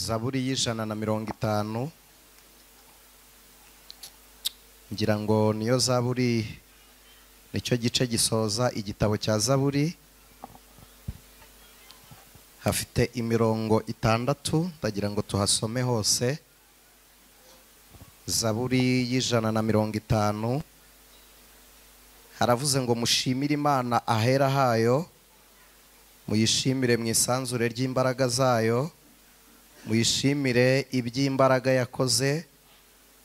Zaburi y'150, ngira ngo niyo zaburi, nicyo gice gisoza igitabo cya Zaburi. Hafite imirongo 6, ndagira ngo tuhasome hose. Zaburi y'150 haravuze ngo mushimire Imana ahera hayo, muyishimire mu isanzure ry'imbaraga zayo, muyishimire iby'imbaraga yakoze,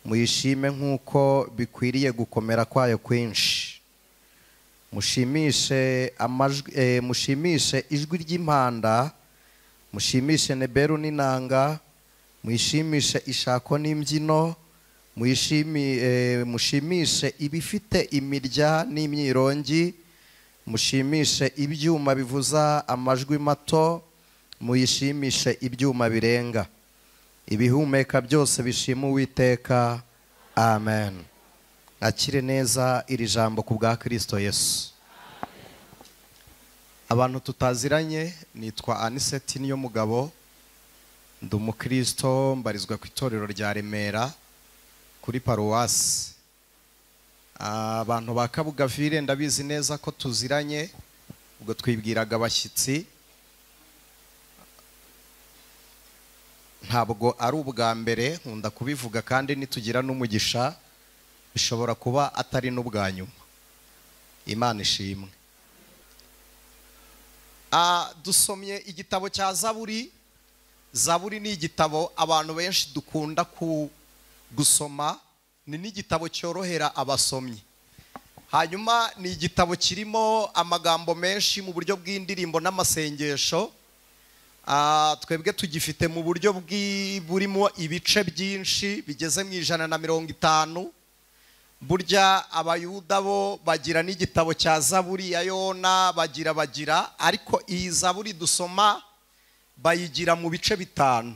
muyishime nk'uko bikwiriye gukomera kwayo kwinshi. Mushimishe amajwi, mushimishe ijwi ry'impanda, mushimishe neberu n'inanga, muyishimishe ishako n'imbyino, mushimishe ibifite imirya n'imyirongi, mushimishe ibyuma bivuza amajwi mato, muyishimishe ibyuma birenga. Ibihumeka byose bishima Uwiteka. Amen. Akire neza iri jambo ku bwa Kristo Yesu. Abantu tutaziranye, nitwa Aniseti niyo mugabo, ndi umukristo, mbarizwa ku itorero rya Remera kuri paruwasi. Abantu ba Kabugavire ndabizi neza ko tuziranye, ubwo twibwiraga abashyitsi. Ntabwo ari ubwa mbere nkunda kubivuga, kandi nitugira n'umugisha bishobora kuba atari n'ubwa nyuma. Imana ishimwe. Dusomye igitabo cya Zaburi. Zaburi ni igitabo abantu benshi dukunda gusoma, ni n'igitabo cyorohera abasomyi. Hanyuma ni igitabo kirimo amagambo menshi mu buryo bw'indirimbo n'amasengesho. Twebwe tugifite mu buryo burimo ibice byinshi bigeze mu 150. Burya abayuda bo bagira n'igitabo cya Zaburi ya Yona, bagira, ariko iyi Zaburi dusoma bayigira mu bice 5.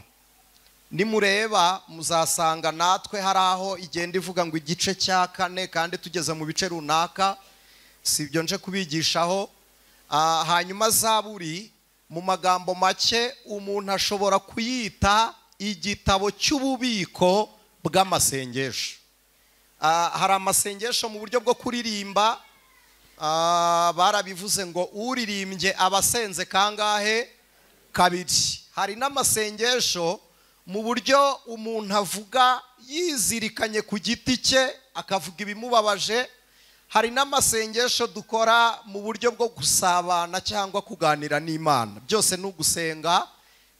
Nimureba muzasanga natwe hari aho igenda ivuga ngo igice cya 4, kandi tugeze mu bice runaka, sibyo nje kubigishaho. Hanyuma Zaburi mu magambo make umuntu ashobora kuyita igitabo cy'ububiko bw'amasengesho. Hari amasengesho mu buryo bwo kuririmba, barabivuze ngo uririmbye abasenze kangahe? Kabiri. Hari n'amasengesho mu buryo umuntu avuga yizirikanye ku giti cye, akavuga ibimubabaje. Hari n'amasengesho dukora mu buryo bwo gusabana cyangwa kuganira n'Imana. Byose ni ugusenga,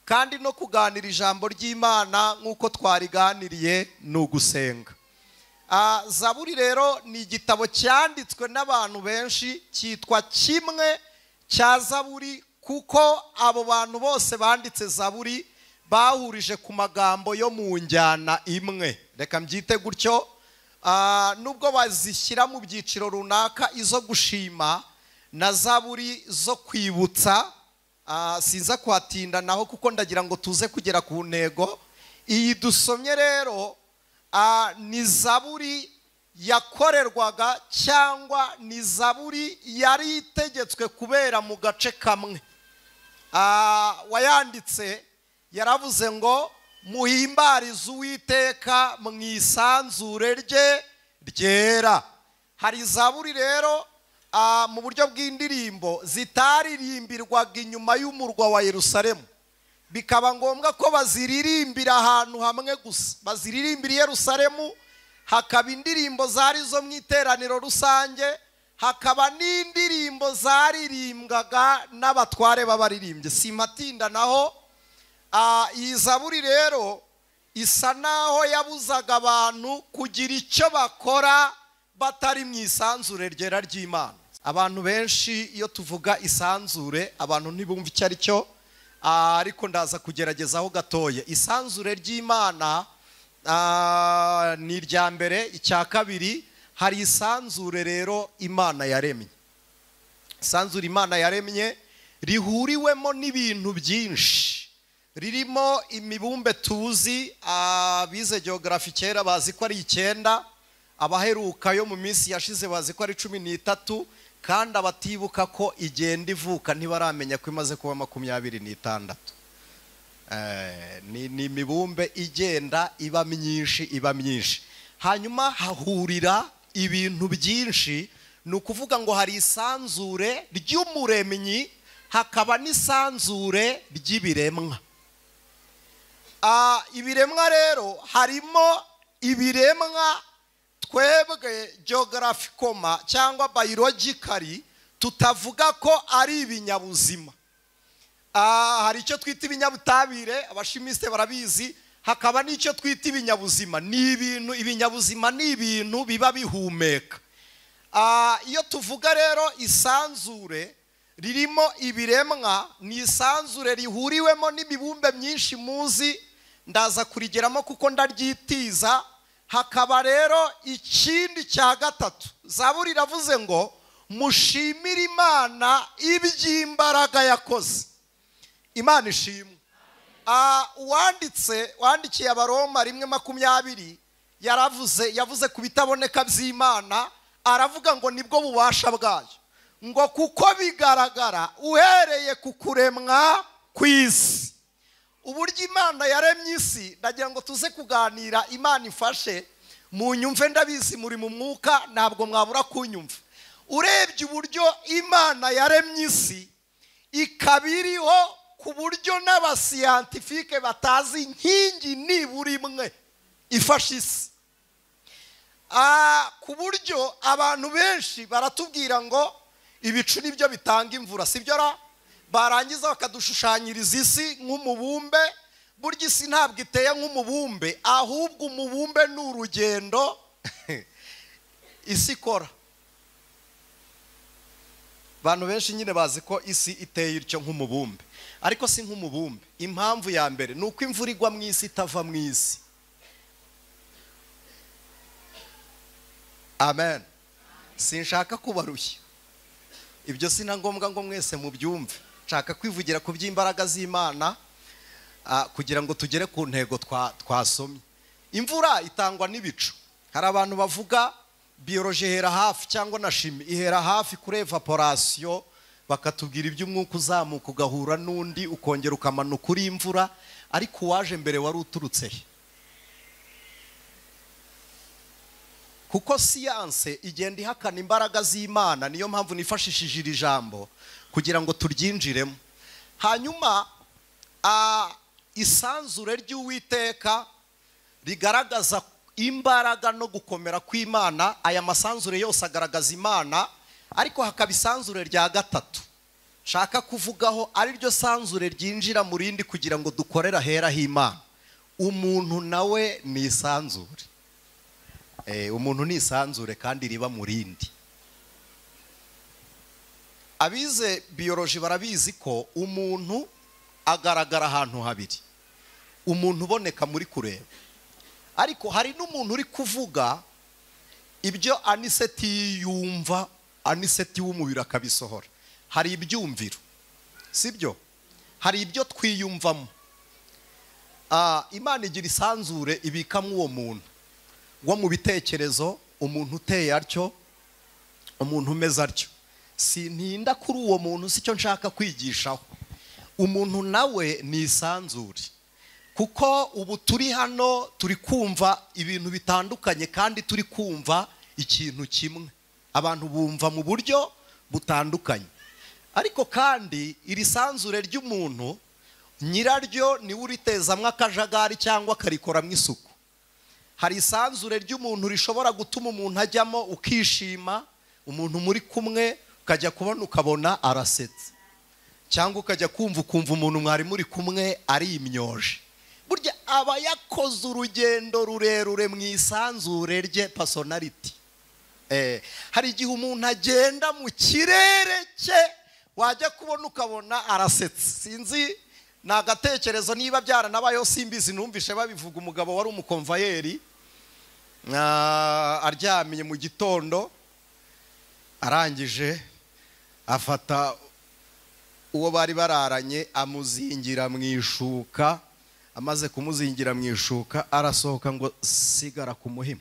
kandi no kuganira ijambo ry'Imana nk'uko twariganiriye ni ugusenga. Zaburi rero ni igitabo cyanditswe n'abantu benshi, cyitwa kimwe cya Zaburi kuko abo bantu bose banditse Zaburi bahurije ku magambo yo mu njyana imwe. Reka mbyite gutyo. Nubwo bazishyira mu byiciro runaka, izo gushima na Zaburi zo kwibutsa, sinza kuhatinda naho kuko ndagira ngo tuze kugera ku ntego. Iyi dusomye rero ni Zaburi yakorerwaga cyangwa ni Zaburi yari itegetswe kubera mu gace kamwe. Wayanditse yaravuze ngo muhimbarize Uwiteka mu isanzure rye ryera. Hari Zaburi rero mu buryo bw'indirimbo zitaririmbirwaga inyuma y'umurwa wa Yerusalemu, bikaba ngombwa ko baziririmbira ahantu hamwe gusa. Baziririmbira i Yerusalemu, hakaba indirimbo zari zo mu iteraniro rusange, hakaba n'indirimbo zaririmbwaga n'abatware b'abaririmbyi. Simatinda naho. Iyi Zaburi rero isa naho yabuzaga abantu kugira icyo bakora batari mu isanzure ryera ry'Imana. Abantu benshi iyo tuvuga isanzure abantu ntibumva icyo ari cyo, ariko ndaza kugeragezaho gatoya. Isanzure ry'Imana ni irya mbere. Icya kabiri, hari isanzure rero Imana yaremye. Isanzure Imana yaremye rihuriwemo n'ibintu byinshi, ririmo imibumbe tuzi, abize geography kera bazi ko ari 9, abaheruka yo mu minsi yashize bazi ko ari 13, kandi abatibuka ko igenda ivuka ntibaramenya ko imaze kuba 26. Ni imibumbe igenda iba myinshi iba myinshi, hanyuma hahurira ibintu byinshi. Ni ukuvuga ngo hari isanzure ry'umuremyi, hakaba n'isanzure ry'ibiremwa. Ibiremwa rero harimo ibiremwa twebwe geographicoma cyangwa biologically tutavuga ko ari ibinyabuzima. Hari icyo twita ibinyabutabire, abashimisite barabizi, hakaba n'icyo twita ibinyabuzima. Ni ibintu, ibinyabuzima ni ibintu biba bihumeka. Iyo tuvuga rero isanzure ririmo ibiremwa, ni isanzure rihuriwemo n'imibumbe myinshi muzi, ndaza kurigeramo kuko ndaryitiza. Hakaba rero ikindi cya gatatu, Zaburi iravuze ngo mushimire Imana iby'imbaraga yakoze. Imana ishimwe. Uwanditse wandikiye Abaroma 1:20 yaravuze, yavuze ku bitaboneka by'Imana, aravuga ngo nibwo bubasha bwayo, ngo kuko bigaragara uhereye ku kuremwa kw'isi. Uburyo Imana yaremye isi, ndagira ngo tuze kuganira, Imana ifashe mu nyumve, ndabizi muri mu mwuka ntabwo mwabura kunyumva. Urebye uburyo Imana yaremye isi, ikabiriho ku buryo n'abasiyantifike batazi inkingi nibura imwe ifashe isi. Ku buryo abantu benshi baratubwira ngo ibicu nibyo bitanga imvura, sibyo ra? Barangiza bakadushushanyiriza isi nk'umubumbe. Burya isi ntabwo iteye nk'umubumbe, ahubwo umubumbe ni urugendo isi ikora. Abantu benshi nyine bazi ko isi iteye ityo nk'umubumbe, ariko si nk'umubumbe. Impamvu ya mbere ni uko imvura igwa mu isi itava mu isi. Amen. Sinshaka kubarushya, ibyo si na ngombwa ngo mwese mubyumve. Nshaka kwivugira ku by'imbaraga z'Imana kugira ngo tugere ku ntego twasomye. Imvura itangwa n'ibicu. Hari abantu bavuga biologie ihera hafi cyangwa na chimie ihera hafi kuri evaporation, bakatubwira iby'umwuka uzamuka ugahura n'undi ukongera ukamanuka uri imvura, ariko uwaje mbere wari uturutse he? Kuko siyanse igenda ihakana imbaraga z'Imana, niyo mpamvu nifashishije iri jambo kugira ngo turyinjiremo. Hanyuma isanzure ry'Uwiteka rigaragaza imbaraga no gukomera kw'Imana. Aya masanzure yose agaragaza Imana, ariko hakaba isanzure rya gatatu nshaka kuvugaho, ari ryo sanzure ryinjira mu rindi kugira ngo dukorere ahera h'Imana. Umuntu nawe ni isanzure. Umuntu ni isanzure kandi riba mu rindi. Abize biologie barabizi ko umuntu agaragara ahantu habiri. Umuntu uboneka muri kureba, ariko hari n'umuntu uri kuvuga ibyo aniseti yumva, aniseti w'umubiri akabisohora. Hari ibyumviro, sibyo? Hari ibyo twiyumvamo. Imana igira isanzure ibikamo uwo muntu wo mu bitekerezo, umuntu uteye atyo, umuntu umeze atyo. Sintinda kuri uwo muntu, sicyo nshaka kwigishaho. Umuntu nawe ni isanzure, kuko ubu turi hano turi kumva ibintu bitandukanye kandi turi kumva ikintu kimwe. Abantu bumva mu buryo butandukanye, ariko kandi iri sanzure ry'umuntu nyiraryo niwe uritezamwo akajagari cyangwa akarikoramwo isuku. Hari isanzure ry'umuntu rishobora gutuma umuntu ajyamo ukishima, umuntu muri kumwe ukajya kubona ukabona arasetse, cyangwa ukajya kumva ukumva umuntu mwari muri kumwe ari imyoje. Burya aba yakoze urugendo rurerure mu isanzure rye, personality. Hari igihe umuntu agenda mu kirere cye, wajya kubona ukabona arasetse. Sinzi, ni agatekerezo niba byaranabayeho simbizi, numvishe babivuga. Umugabo wari umukonvayeri aryamye mu gitondo, arangije afata uwo bari bararanye amuzingira mu ishuka. Amaze kumuzingira mu ishuka arasohoka ngo sigara ku muhima,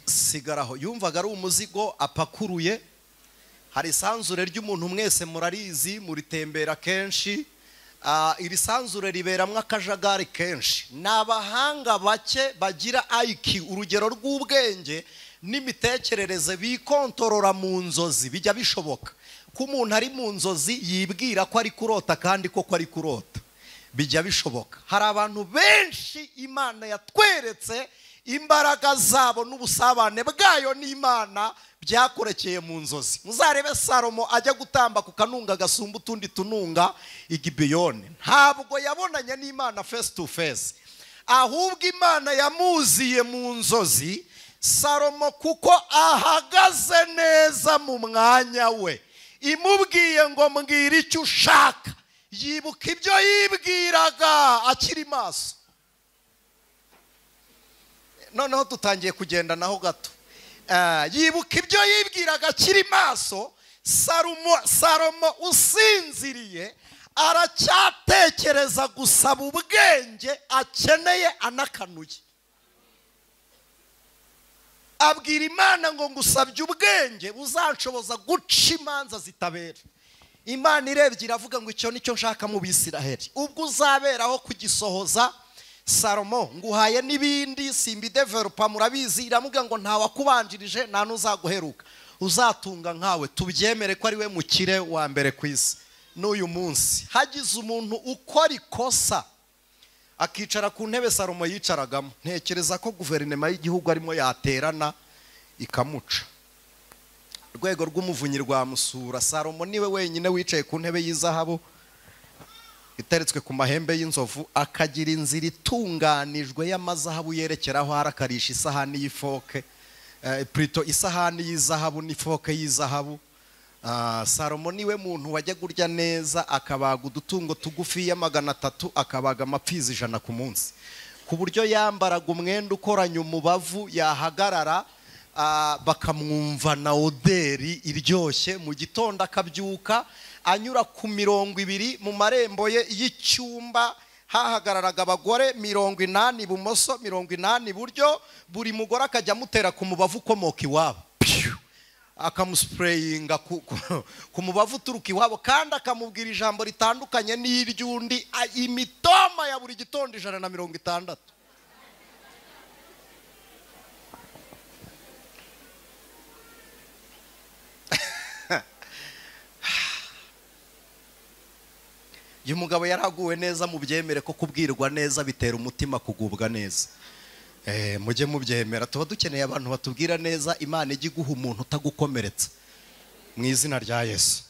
sigaraho. Yumvaga ari umuzigo apakuruye. Hari isanzure ry'umuntu mwese murarizi, muritembera kenshi. Iri sanzure riberamwo akajagari kenshi. Ni abahanga bake bagira IQ, urugero rw'ubwenge n'imitekerereze, bikontorora mu nzozi. Bijya bishoboka ko umuntu ari mu nzozi yibwira ko ari kurota kandi koko ari kurota. Bijya bishoboka. Hari abantu benshi Imana yatweretse imbaraga zabo n'ubusabane bwayo n'Imana byakorekeye mu nzozi. Muzarebe Salomo ajya gutamba ku kanunga gasumba utundi tununga i Gibeyoni, ntabwo yabonanye n'Imana face to face, ahubwo Imana yamuziye mu nzozi. Salomo kuko ahagaze neza mu mwanya we, imubwiye ngo mbwira icyo ushaka, yibuka ibyo yibwiraga akiri maso. Noneho dutangiye kugenda naho gato. Yibuka ibyo yibwiraga akiri maso. Salomo usinziriye aracyatekereza gusaba ubwenge akeneye anakanuye. Abwira Imana ngo ngusabye ubwenge buzanshoboza guca imanza zitabera. Imana irebye iravuga ngo icyo nicyo nshaka mu Bisiraheli, ubwo uzaberaho kugisohoza. Salomo nguhaye n'ibindi simbidevelopa murabizi. Iramubwira ngo ntawakubanjirije nta n'uzaguheruka, uzatunga nkawe. Tubyemere ko ari we mukire wa mbere ku isi n'uyu munsi. Hagize umuntu ukora ikosa akicara ku ntebe Salomo yicaragamo, ntekereza ko guverinoma y'igihugu arimo yaterana ikamuca. Urwego rw'umuvunyi rwamusura. Salomo niwe wenyine wicaye ku ntebe y'izahabu iteretswe ku mahembe y'inzovu, akagira inzira itunganijwe y'amazahabu yerekeraho arakarisha isahani y'ifoke, plutôt isahani y'izahabu n'ifoke y'izahabu. Salomo niwe muntu wajya kurya neza, akabaga udutungo tugufi ya 300, akabaga amapfizi 100 ku munsi, ku buryo yambaraga umwenda ukoranye umubavu, yahagarara bakamwumva na oderi iryoshye. Mu gitondo akabyuka anyura ku 20 mu marembo ye y'icyumba, hahagararaga abagore 80 ibumoso, 80 iburyo, buri mugore akajya amutera ku mubavu ukomoka iwabo, akamusprayinga ku mubavu uturuka iwabo, kandi akamubwira ijambo ritandukanye n'iry'undi. Imitoma ya buri gitondo 160. Uyu mugabo yaraguwe neza, mubyemere ko kubwirwa neza bitera umutima kugubwa neza. Mujye mubyemera, tuba dukeneye abantu batubwira neza. Imana ijya iguha umuntu utagukomeretsa mu izina rya Yesu.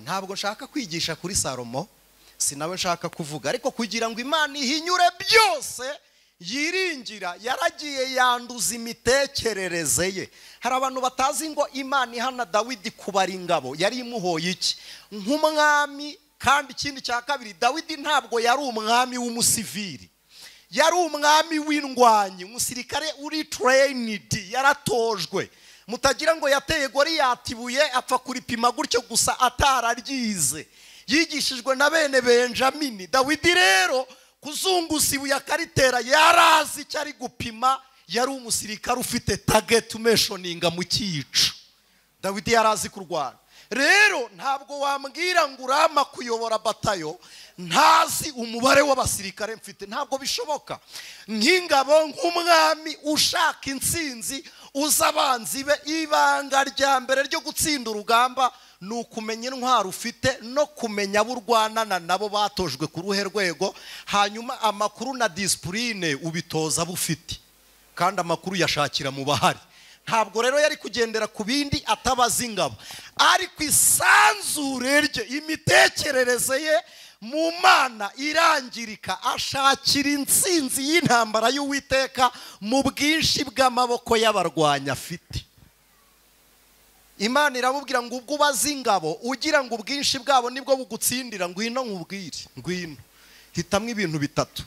Ntabwo nshaka kwigisha kuri Salomo, si nawe nshaka kuvuga, ariko kugira ngo Imana ihinyure byose yiringira, yaragiye yanduza imitekerereze ye. Hari abantu batazi ngo Imana ihana Dawidi kubara ingabo yari imuhoye iki nk'umwami. Kandi ikindi cya kabiri, Dawidi ntabwo yari umwami w'umusivili, yari umwami w'indwanyi, umusirikare uri trained, yaratojwe. Mutagira ngo yateye Goliyati ibuye apfa kuripima gutyo gusa atararyize, yigishijwe na bene Benjamini. Dawidi rero kuzunguza ibuye akaritera yarazi icyo ari gupima, yari umusirikare ufite target umeshoninga mu cyico. Dawidi yarazi kurwana. Rero ntabwo wambwira ngo urama kuyobora batayo ntazi umubare w'abasirikare mfite, ntabwo bishoboka. Nk'ingabo, nk'umwami ushaka intsinzi, uza abanzi be, ibanga rya mbere ryo gutsinda urugamba ni ukumenya intwaro ufite no kumenya abo urwanana nabo batojwe ku ruhe rwego, hanyuma amakuru na disipurine ubitoza abo ufite, kandi amakuru yashakira mu bahari. Ntabwo rero yari kugendera ku bindi atabaza ingabo, ariko isanzure rye, imitekerereze ye mu Mana irangirika, ashakira intsinzi y'intambara y'Uwiteka mu bwinshi bw'amaboko y'abarwanya afite. Imana iramubwira ngo ubwo ubaza ingabo ugira ngo ubwinshi bwabo nibwo bugutsindira, ngwino nkubwire, ngwino hitamo ibintu bitatu.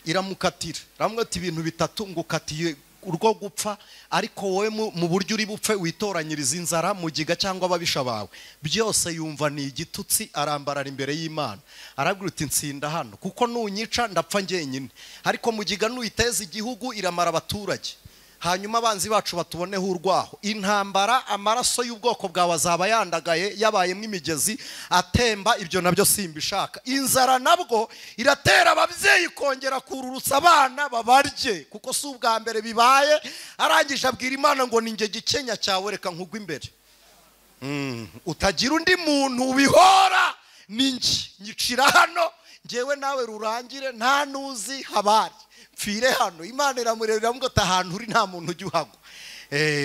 Iramukatira, iramubwira ati ibintu bitatu ngukatiye urwo gupfa, ariko wowe mu buryo uri bupfe witoranyiriza inzara, mugiga cyangwa ababisha bawe. Byose yumva ni igitutsi, arambarara imbere y'Imana, arabwira uti nsinda hano kuko nunyica ndapfa njyenyine, ariko mugiga nuyiteza igihugu iramara abaturage, Hanyuma abanzi bacu batuboneho urwaho. Intambara, amaraso y'ubwoko bwawe azaba yandagaye, yabayemo imigezi atemba, ibyo nabyo simbishaka. Inzara nabwo iratera ababyeyi kongera kururutsa abana babarye, kuko si ubwa mbere bibaye. Arangije abwira Imana ngo ninjye gikenya cyawe, reka nkugwe imbere. Utagira undi muntu ubihora, ninjye nyicira hano, ngewe nawe rurangire, nta nuzi habari, pfire hano. Imana iramureba ngo ahantu uri nta muntu ujya uhagwa,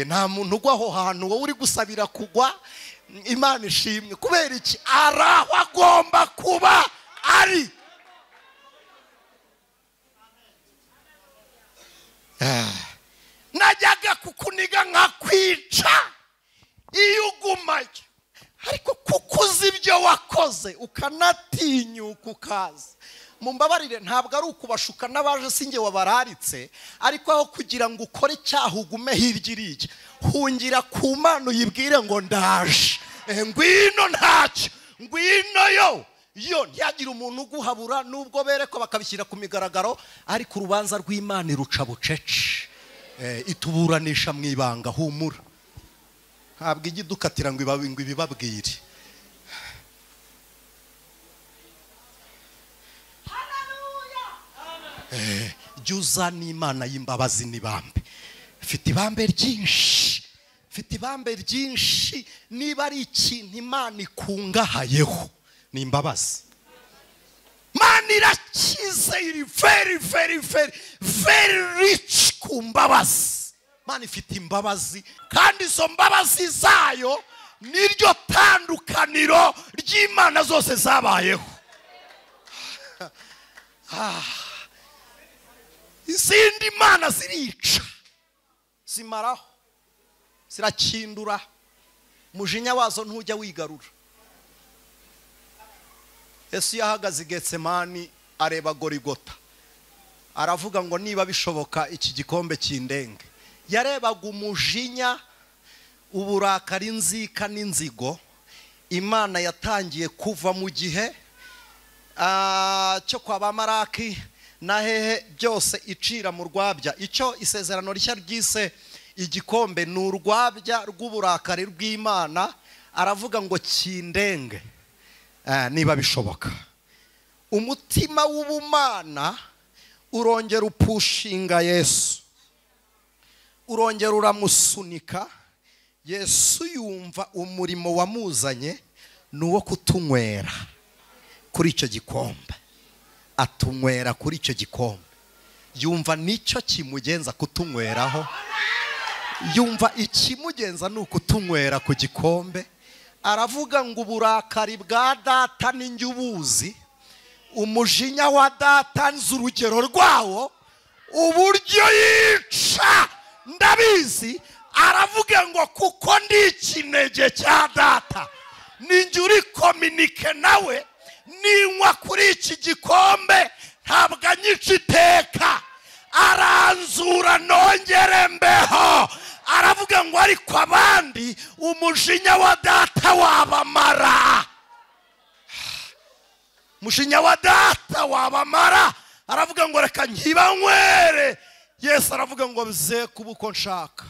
nta muntu ugwa aho hantu wowe uri gusabira kugwa. Imana ishimwe. Kubera iki? Araho agomba kuba ari. Najyaga kukuniga nkakwica iyo ugumayo, ariko kuko uzi ibyo wakoze ukanatinyuka ukaza. Mumbabarire, ntabwo ari ukubashuka n'abaje sinjye wabararitse, ariko aho kugira ngo ukore icyaha ugume hirya iriya, hungira ku Mana uyibwire ngo ndaje, ngwino ntacyo, ngwino yo ntiyagira umuntu uguhabura, nubwo berekwa bakabishyira ku migaragaro, ariko urubanza rw'Imana iruca bucece, ituburanisha mu ibanga. Humura, ntabwo ijya idukatira ngo ibibabwire. Jya uza n'Imana y'imbabazi n'ibambe. Mfite ibambe ryinshi, mfite ibambe ryinshi. Niba ari ikintu Imana ikungahayeho ni imbabazi. Imana irakize, iri very very very very rich ku mbabazi. Imana ifite imbabazi, kandi izo mbabazi zayo niryo tandukaniro ry'Imana zose zabayeho. Izindi mana zirica, zimaraho, zirakindura, umujinya wazo ntujya wigarura. Yesu yahagaze i Getsemani areba Gorigota, aravuga ngo niba bishoboka iki gikombe kindenge. Yarebaga umujinya, uburakari, inzika n'inzigo Imana yatangiye kuva mu gihe cyo kwa Bamaraki na hehe byose icira mu rwabya. Icyo isezerano rishya ryise igikombe ni urwabya rw'uburakari rw'Imana. Aravuga ngo kindenge niba bishoboka. Umutima w'ubumana urongera upushinga Yesu, urongera uramusunika. Yesu yumva umurimo wamuzanye ni uwo kutunywera kuri icyo gikombe, atunywera kuri icyo gikombe. Yumva nicyo kimugenza kutunyweraho, yumva ikimugenza ni ukutunywera ku gikombe. Aravuga ngo uburakari bwa data ninjye ubuzi, umujinya wa data nzi urugero rwawo, uburyo yica ndabizi. Aravuga ngo kuko ndi ikinege cya data, ninjye uri kominike nawe, ninywa kuri iki gikombe ntabwo anyica iteka, aranzura nongere mbeho. Aravuga ngo ariko abandi umujinya wa data wabamara, umujinya wa data wabamara. Aravuga ngo reka nkibanywere. Yesu aravuga ngo bize kuba uko nshaka.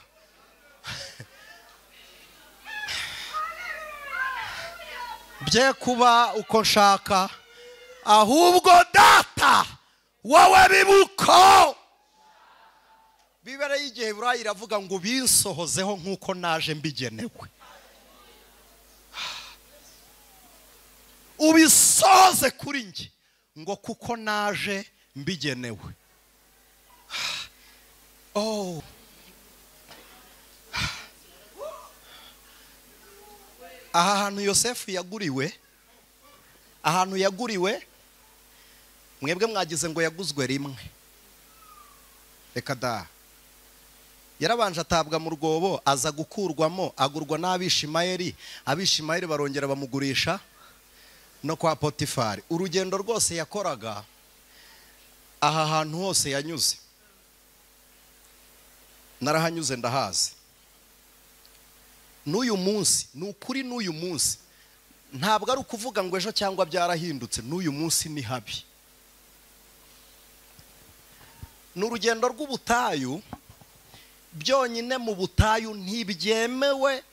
Bye kuba uko nshaka, ahubwo data wowe bibuko. Bibere y'igihe Burayi iravuga ngo binsohozeho nkuko naje mbigenewe. Ubisohoze kuri njye ngo kuko naje mbigenewe. Oh. Aha hantu Yosefu yaguriwe, ahantu yaguriwe, mwebwe mwagize ngo yaguzwe rimwe. Reka da. Yarabanje atabwa mu rwobo, aza gukurwamo, agurwa n'Abishimayeli. Abishimayeli barongera bamugurisha no kwa Potifari. Urugendo rwose yakoraga, aha hantu hose yanyuze, narahanyuze ndahazi. N'uyu munsi, ni ukuri n'uyu munsi, ntabwo ari ukuvuga ngo ejo cyangwa byarahindutse, n'uyu munsi ni habi. Ni urugendo rw'ubutayu Byonyine mu butayu ntibyemewe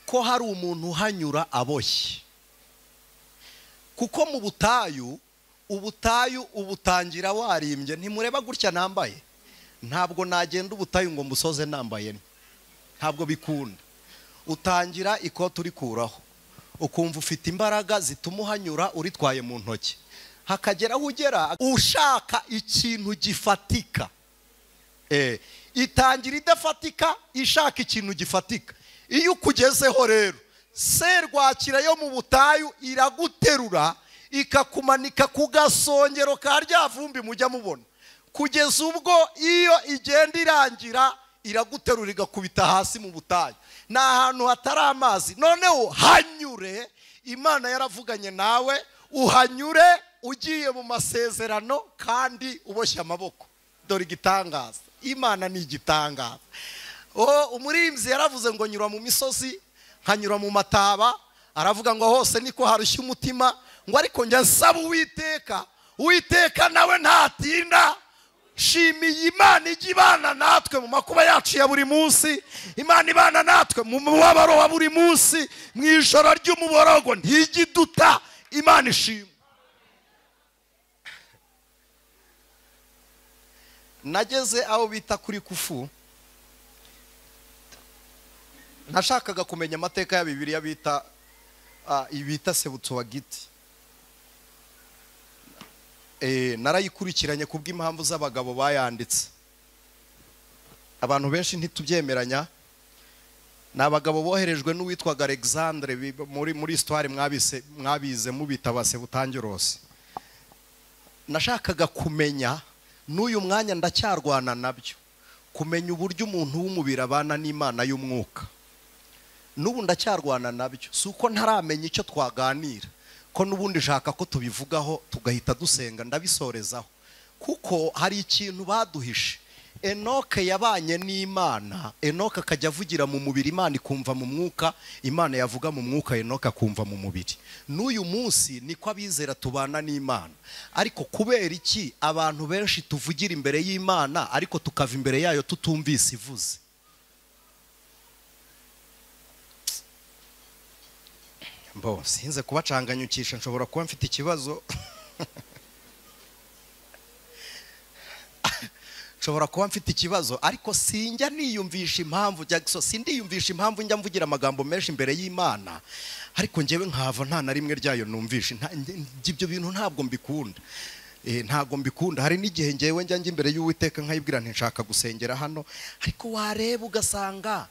ko hari umuntu uhanyura aboshye, kuko mu butayu, ubutayu ubutangira warimbye. Ntimureba gutya nambaye, ntabwo nagenda ubutayu ngo musoze nambaye, ntabwo bikunda. Utangira ikoti urikuraho, ukumva ufite imbaraga zituma uhanyura uritwaye mu ntoki, hakagera aho ugera ushaka ikintu gifatika. Itangira idafatika ishaka ikintu gifatika. Iyo ukugezeho rero serwakira yo mu butayu iraguterura ikakumanika ku gasongero ka rya vumbi mujya mubona, kugeza ubwo iyo igenda irangira iraguterura igakubita hasi mu butayu. Ni ahantu hatari amazi. Noneho hanyure, Imana yaravuganye nawe, uhanyure ugiye mu masezerano kandi uboshye amaboko. Dore igitangaza, Imana ni igitangaza. Umuririmbyi yaravuze ngo nyura mu misozi nkanyura mu mataba, aravuga ngo hose niko harushya umutima, ngo ariko njya nsaba Uwiteka, Uwiteka nawe ntatinda. Shimiye Imana ijya ibana natwe mu makuba yacu ya buri munsi, Imana ibana natwe mu mubabaro wa buri munsi, mu ijoro ry'umuborogo ntijya iduta. Imana ishimwe. Nageze aho bita kuri Kufu, nashakaga kumenya amateka ya Bibiliya bita Sebutsuwagiti. Narayikurikiranye kubw'impamvu z'abagabo bayanditse. Abantu benshi ntitubyemeranya, ni abagabo boherejwe n'uwitwaga Alexandre muri histoire mwabize mubita ba Sebutangirose. Nashakaga kumenya, n'uyu mwanya ndacyarwana nabyo, kumenya uburyo umuntu w'umubiri abana n'Imana y'umwuka. N'ubu ndacyarwana nabyo, si uko ntaramenya icyo twaganira, ko n'ubundi nshaka ko tubivugaho tugahita dusenga, ndabisorezaho, kuko hari ikintu baduhishe. Enoke yabanye n'Imana, Enoke akajya avugira mu mubiri, Imana ikumva mu mwuka, Imana yavuga mu mwuka, Enoke akumva mu mubiri. N'uyu munsi niko abizera tubana n'Imana. Ariko kubera iki abantu benshi tuvugira imbere y'Imana ariko tukava imbere yayo tutumvise ivuze? Mbo sinze kubacanganyukisha, nshobora kuba mfite ikibazo. Nshobora kuba mfite ikibazo, ariko sinjya niyumvisha impamvu Jackson, sindiyumvisha impamvu njya mvugira amagambo menshi imbere y'Imana, ariko njyewe nkava nta na rimwe ryayo numvisha. Ibyo bintu ntabwo mbikunda. Ntabwo mbikunda. Hari n'igihe njyewe njya njya imbere y'Uwiteka nkayibwira nti nshaka gusengera hano, ariko wareba ugasanga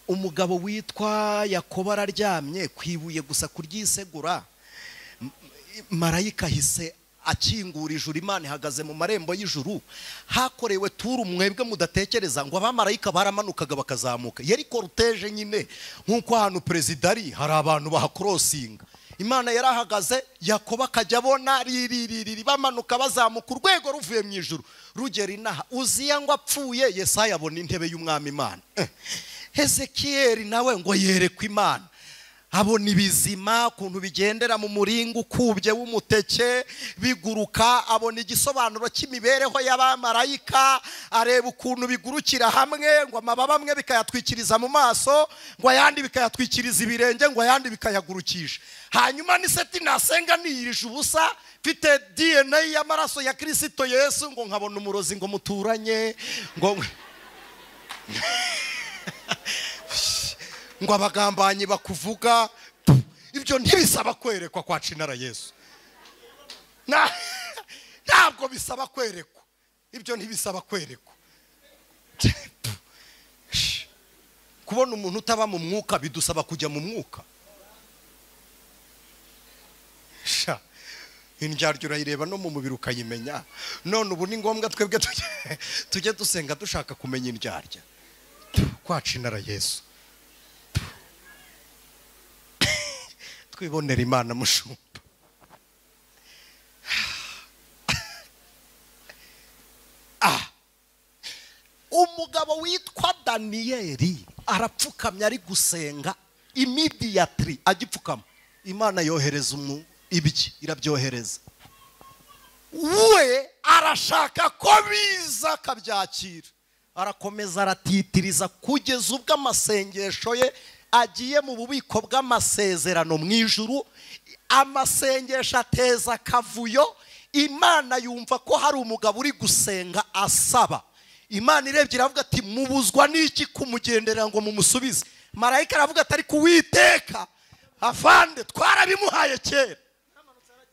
umugabo witwa Yakobo araryamye kwibuye gusa kuryisegura, marayika ahise akingura ijuru, Imana ihagaze mu marembo y'ijuru. Hakorewe turu mwebwe mudatekereza ngo abamarayika baramanukaga bakazamuka. Yari cortege nyine, nkuko ahantu perezida ari hari abantu bahakrosinga. Imana yarahagaze, Yakobo akajya abona ririri bamanuka bazamuka urwego ruvuye mu ijuru rugera inaha. Uziya ngo apfuye, Yesaya abona intebe y'umwami Imana. Hezekiyeli nawe ngo yerekwe Imana, abona ibizima ukuntu bigendera mu muringa ukubye w'umuteke biguruka, abona igisobanuro cy'imibereho y'abamarayika, areba ukuntu bigurukira hamwe, ngo amababa amwe bikayatwikiriza mu maso, ngo ayandi bikayatwikiriza ibirenge, ngo ayandi bikayagurukisha. Hanyuma ni seti nasenga niyirije ubusa, mfite DNA y'amaraso ya Kristo Yesu, ngo nkabona umurozi ngo muturanye, ngo ngo abagambanyi bakuvuga. Ibyo ntibisaba kwerekwa kwa Cinara Yesu. Ntabwo bisaba kwerekwa, ibyo ntibisaba kwerekwa. Kubona umuntu utaba mu mwuka bidusaba kujya mu mwuka. Indyaryo urayireba no mu mubiri ukayimenya. None ubu ni ngombwa twebwe tujye dusenga dushaka kumenya indyarya kwa Cinara Yesu. Twibonera Imana mushumba. Umugabo witwa Daniyeli arapfukamye ari gusenga, immediately agipfukama Imana yohereza ibiki, irabyohereza. We arashaka ko biza akabyakira, Arakomeza aratitiriza kugeza ubwo amasengesho ye agiye mu bubiko bw'amasezerano mu ijuru. Amasengesho ateza akavuyo. Imana yumva ko hari umugabo uri gusenga asaba. Imana irebye iravuga ati mubuzwa n'iki kumugenderera ngo mumusubize? Marayika aravuga ati ariko Uwiteka afande twarabimuhaye kera,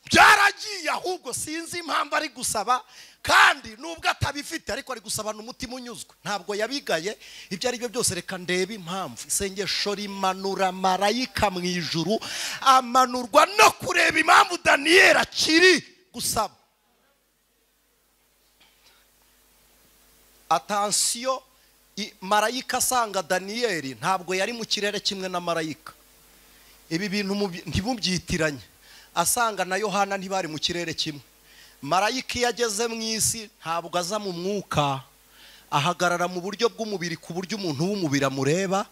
byaragiye, ahubwo sinzi impamvu ari gusaba, kandi nubwo atabifite ariko ari gusabana umutima unyuzwe, ntabwo yabigaye. Ibyo ari byo byose reka ndebe impamvu. Isengesho rimanura marayika mu ijuru, amanurwa no kureba impamvu Daniyeli akiri gusaba. Atansiyo, marayika asanga Daniyeli ntabwo yari mu kirere kimwe na marayika. Ibi bintu ntibubyitiranye. Asanga na Yohana ntibari mu kirere kimwe. Marayika iyo ageze mu isi ntabwo aza mu mwuka, ahagarara mu buryo bw'umubiri ku buryo umuntu w'umubiri amureba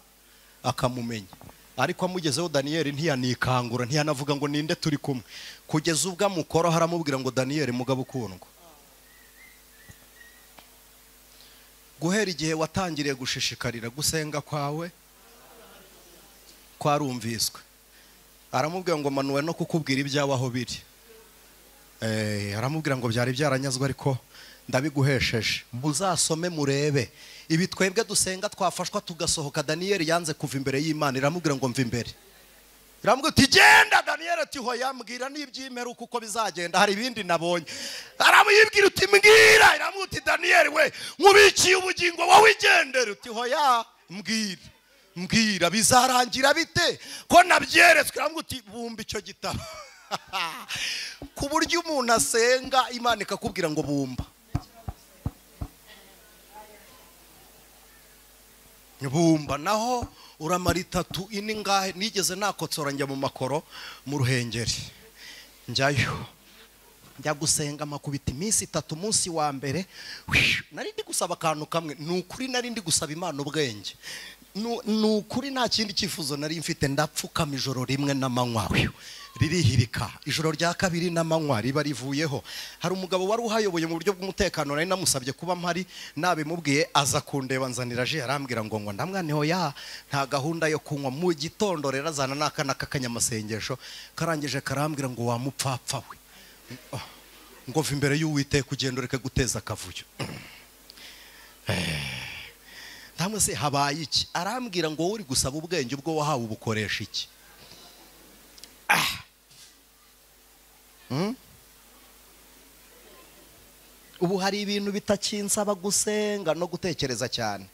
akamumenya. Ariko amugezeho Daniyeli ntiyanikangura, ntiyanavuga ngo ninde turi kumwe, kugeza ubwo amukoroha aramubwira ngo Daniyeli mugabo ukundwa, guhera igihe watangiriye gushishikarira gusenga kwawe kwarumviswe. Aramubwira ngo manuwe no kukubwira ibyawe aho biri. Aramubwira ngo byari byaranyazwe ariko ndabiguhesheje. Muzasome murebe ibi twebwe dusenga twafashwa tugasohoka. Daniyeli yanze kuva imbere y'Imana, iramubwira ngo mva imbere. Iramubwira ati genda. Daniyeli ati hoya, mbwira n'iby'imperuka uko bizagenda, hari ibindi nabonye. Aramubwira uti mbwira. Iramubwira uti Daniyeli we, nkubikiye ubugingo, wowe igendere. Uti hoya, mbwira, mbwira bizarangira bite ko nabyeretswe? Iramubwira uti bumba icyo gitabo. Ku buryo umuntu asenga Imana ikakubwira ngo bumba. Bumba naho uramara itatu ine ngahe. Nigeze nakotsora njya mu makoro mu Ruhengeri, njyayo njya gusenga makubita iminsi itatu. Umunsi wa mbere nari ndi gusaba akantu kamwe, ni ukuri nari ndi gusaba Imana ubwenge, ni ukuri nta kindi cyifuzo nari mfite. Ndapfukama ijoro rimwe n'amanywa ririhirika, ijoro rya kabiri n'amanywa riba rivuyeho. Hari umugabo wari uhayoboye mu buryo bw'umutekano, nari namusabye kuba mpari, nabimubwiye aza kundeba nzanira ji, arambwira ngo ngo ndamwaneho ya nta gahunda yo kunywa. Mu gitondo rero azana n'akana k'akanyamasengesho, karangije karambwira ngo wa mupfapfa we, ngo va imbere y'Uwiteka ugenda ureke guteza akavuyo. Ndamwe se habaye iki? Arambwira ngo wowe uri gusaba ubwenge ubwo wahawe ubukoresha iki? Ubu hari ibintu bitakinsaba gusenga no gutekereza cyane.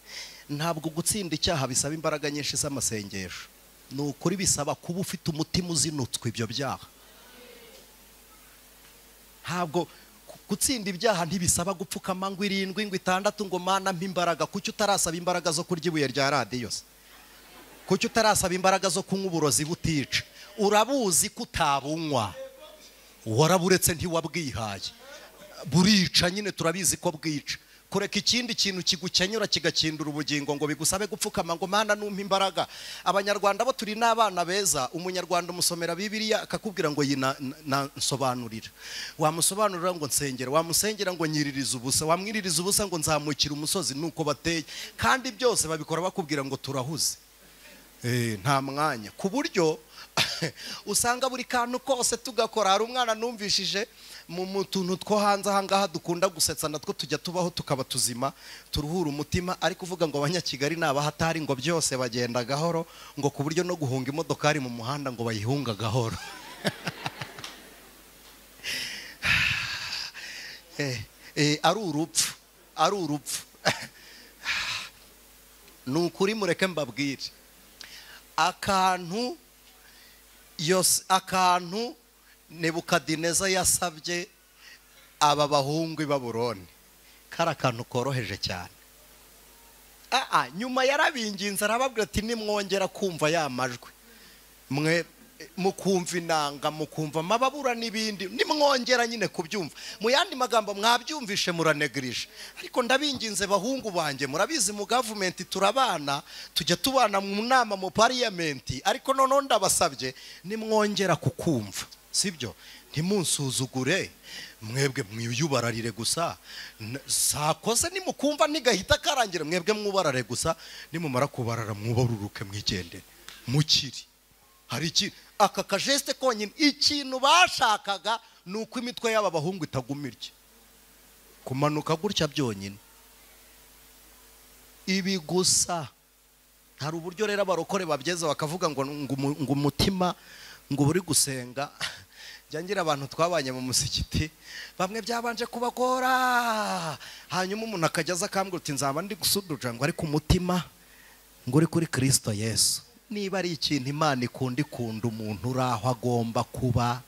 Ntabwo gutsinda icyaha bisaba imbaraga nyinshi z'amasengesho. Ni ukuri bisaba kuba ufite umutima uzinutswe ibyo byaha. Ntabwo gutsinda ibyaha ntibisaba gupfukama ngo irindwi ngo itandatu ngo mana mpa imbaraga. Kuki utarasaba imbaraga zo kurya ibuye rya radiyo se? Kuki utarasaba imbaraga zo kunywa uburozi butica? Urabuzi ko utabunywa, waraburetse ntiwabwihaye. Burica nyine, turabizi ko bwica. Kureka ikindi kintu kigukenyura kigakindura ubugingo ngo bigusabe gupfukama ngo mana numpa imbaraga. Abanyarwanda bo turi n'abana beza. Umunyarwanda umusomera Bibiliya akakubwira ngo nsobanurira, wamusobanurira ngo nsengera, wamusengera ngo nyiririza ubusa, wamwiririza ubusa ngo nzamukira umusozi. Nuko bateye, kandi byose babikora bakubwira ngo turahuze, nta mwanya. Ku buryo usanga buri kantu kose tugakora. Hari umwana numvishije mu tuntu two hanze aha ngaha dukunda gusetsa, natwo tujya tubaho tukaba tuzima turuhura umutima, ariko uvuga ngo abanyakigali ni abahatari ngo byose bagenda gahoro, ngo ku buryo no guhunga imodokari mu muhanda ngo bayihunga gahoro. Ari urupfu, ari urupfu. Ni ukuri mureke mbabwire akantu yose, akantu Nebukadineza yasabye aba bahungu i Babuloni, kari akantu koroheje cyane. Nyuma yarabinginze arababwira ati nimwongera kumva ya majwi, mwe mukumva inanga, mukumva amababura n'ibindi, nimwongera nyine kubyumva. Mu yandi magambo mwabyumvishe muranegirisha. Ariko ndabinginze bahungu banjye, murabizi mu government turabana, tujya tubana mu nama mu parliament, ariko noneho ndabasabye nimwongera kukumva, sibyo? Ntimunsuzugure mwebwe mwiyubararire gusa, sakoze nimukumva ntigahita karangira, mwebwe mwubarare gusa, nimumara kubarara mwubaruruke mwigendere mukiri. Hari iki aka kajeste konyine, ikintu bashakaga ni uko imitwe y'aba bahungu itagumirye kumanuka gutya byonyine. Ibi gusa hari uburyo rero abarokore babyeza bakavuga ngo ngo umutima ngo buri gusenga. Ngira abantu twabanye mu musigiti bamwe byabanje kubagora, hanyuma umuntu akajyaza akambwira uti nzaba ndi gusuduja ngo ariko umutima ngo uri kuri Kristo Yesu. Niba ari ikintu Imana ikunda, ikunda umuntu uraho agomba kuba.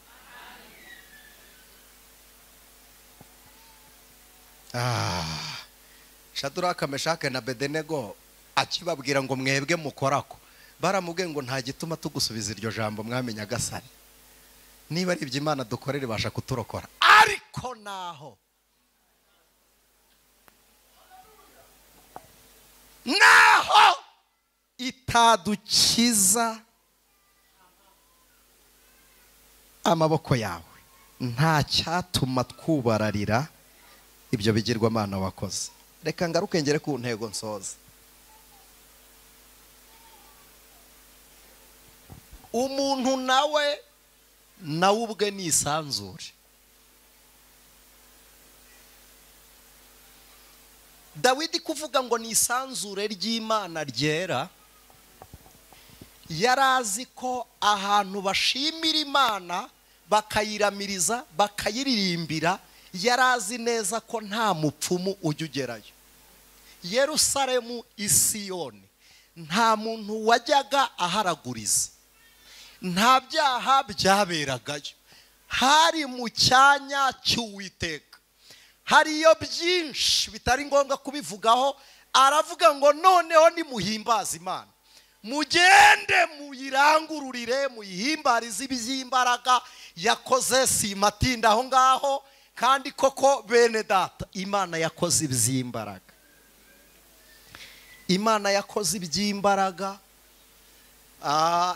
Shadraka, Meshake na Abedenego akibabwira ngo mwebwe mukorako, baramubwiye ngo nta gituma tugusubiza iryo jambo mwami Nyagasani, niba ari ibyo Imana dukorera ibasha kuturokora. Ariko naho itadukiza amaboko yawe, nta cyatuma twubararira ibyo bigirwamana wakoze. Reka ngaruke ngere ku ntego nsoza. Umuntu nawe ubwe ni isanzure. Dawidi kuvuga ngo ni isanzure ry'Imana ryera, yarazi ko ahantu bashimira Imana bakayiramiriza bakayiririmbira, yarazi neza ko nta mupfumu ujya ugerayo. Yerusalemu Isiyoni nta muntu wajyaga aharaguriza, nta byaha byaberagayo, hari mu cyanya cy'Uwiteka. Hariyo byinshi bitari ngombwa kubivugaho. Aravuga ngo noneho nimuhimbaza Imana, mugende muyirangururire, muyihimbarize iby'imbaraga yakoze. Simatinda aho ngaho, kandi koko bene data, Imana yakoze iby'imbaraga. Imana yakoze iby'imbaraga.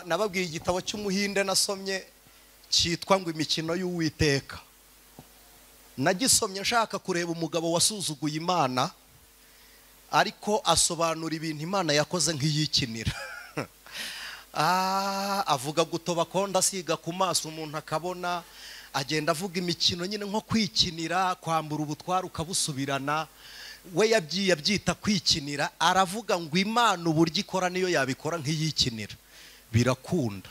Nababwiye igitabo cy'umuhinde nasomye cyitwa ngo imikino y'Uwiteka. Nagisomye nshaka kureba umugabo wasuzuguye Imana, ariko asobanura ibintu Imana yakoze nk'iyikinira. Avuga gutoba konda asiga ku maso umuntu akabona, agenda avuga imikino nyine nko kwikinira, kwambura ubutwara ukabusubirana. We yabyiye abyita kwikinira. Aravuga ngo Imana uburyo ikora niyo yabikora nk'iyikinira, birakunda.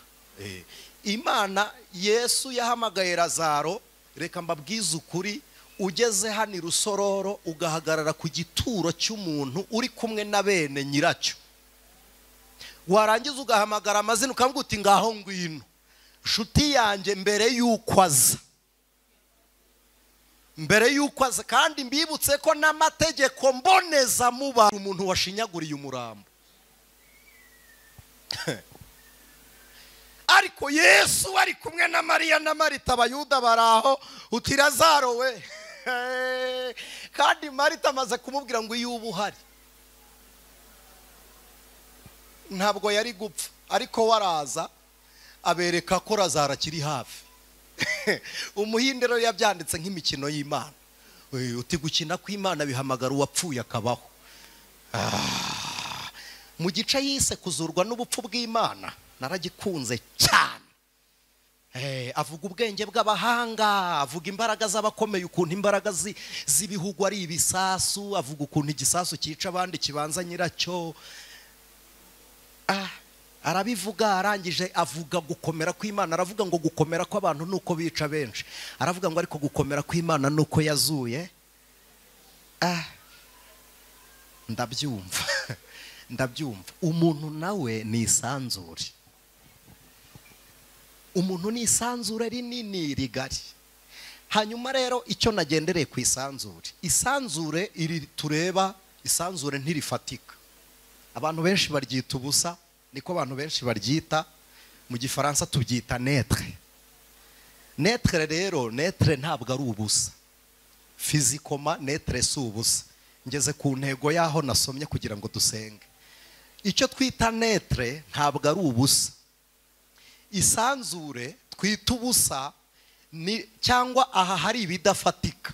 Imana, Yesu yahamagaye Lazaro. Reka mbabwize ukuri, ugeze hano i Rusororo ugahagarara ku gituro cy'umuntu uri kumwe na bene nyiracyo, warangiza ugahamagara amazina ukavuga uti ngaho ngwino nshuti yanjye, mbere y'uko aza, mbere y'uko aza. Kandi mbibutse ko n'amategeko mbonezamubano, umuntu washinyaguriye umurambo. Ariko Yesu ari kumwe na Mariya na Marita, abayuda baraho, uti Lazaro we. Kandi Marita amaze kumubwira ngo iyo uba uhari ntabwo yari gupfa, ariko waraza abereka ko Lazaro akiri hafi. Umuhinde rero yabyanditse nk'imikino y'Imana. Uti gukina kw'Imana bihamagara uwapfuye akabaho. Mu gice yise kuzurwa n'ubupfu bw'Imana, naragikunze cyane. Avuga ubwenge bw'abahanga, avuga imbaraga z'abakomeye, ukuntu imbaraga z'ibihugu ari ibisasu, avuga ukuntu igisasu cyica abandi kibanza nyiracyo. Arabivuga, arangije avuga gukomera kw'Imana. Aravuga ngo gukomera kw'abantu nuko bica benshi, aravuga ngo ariko gukomera kw'Imana nuko yazuye. Ndabyumva ndabyumva. Umuntu nawe ni isanzure. Umuntu ni isanzure rinini rigari. Hanyuma rero icyo nagendereye ku isanzure, isanzure iri tureba, isanzure ntirifatika. Abantu benshi baryita ubusa, niko abantu benshi baryita. Mu gifaransa tubyita netre. Netre rero, netre ntabwo ari ubusa. Fizikoma netre si ubusa. Ngeze ku ntego yaho nasomye kugira ngo dusenge. Icyo twita netre ntabwo ari ubusa. Isanzure twita ubusa ni cyangwa aha hari ibidafatika,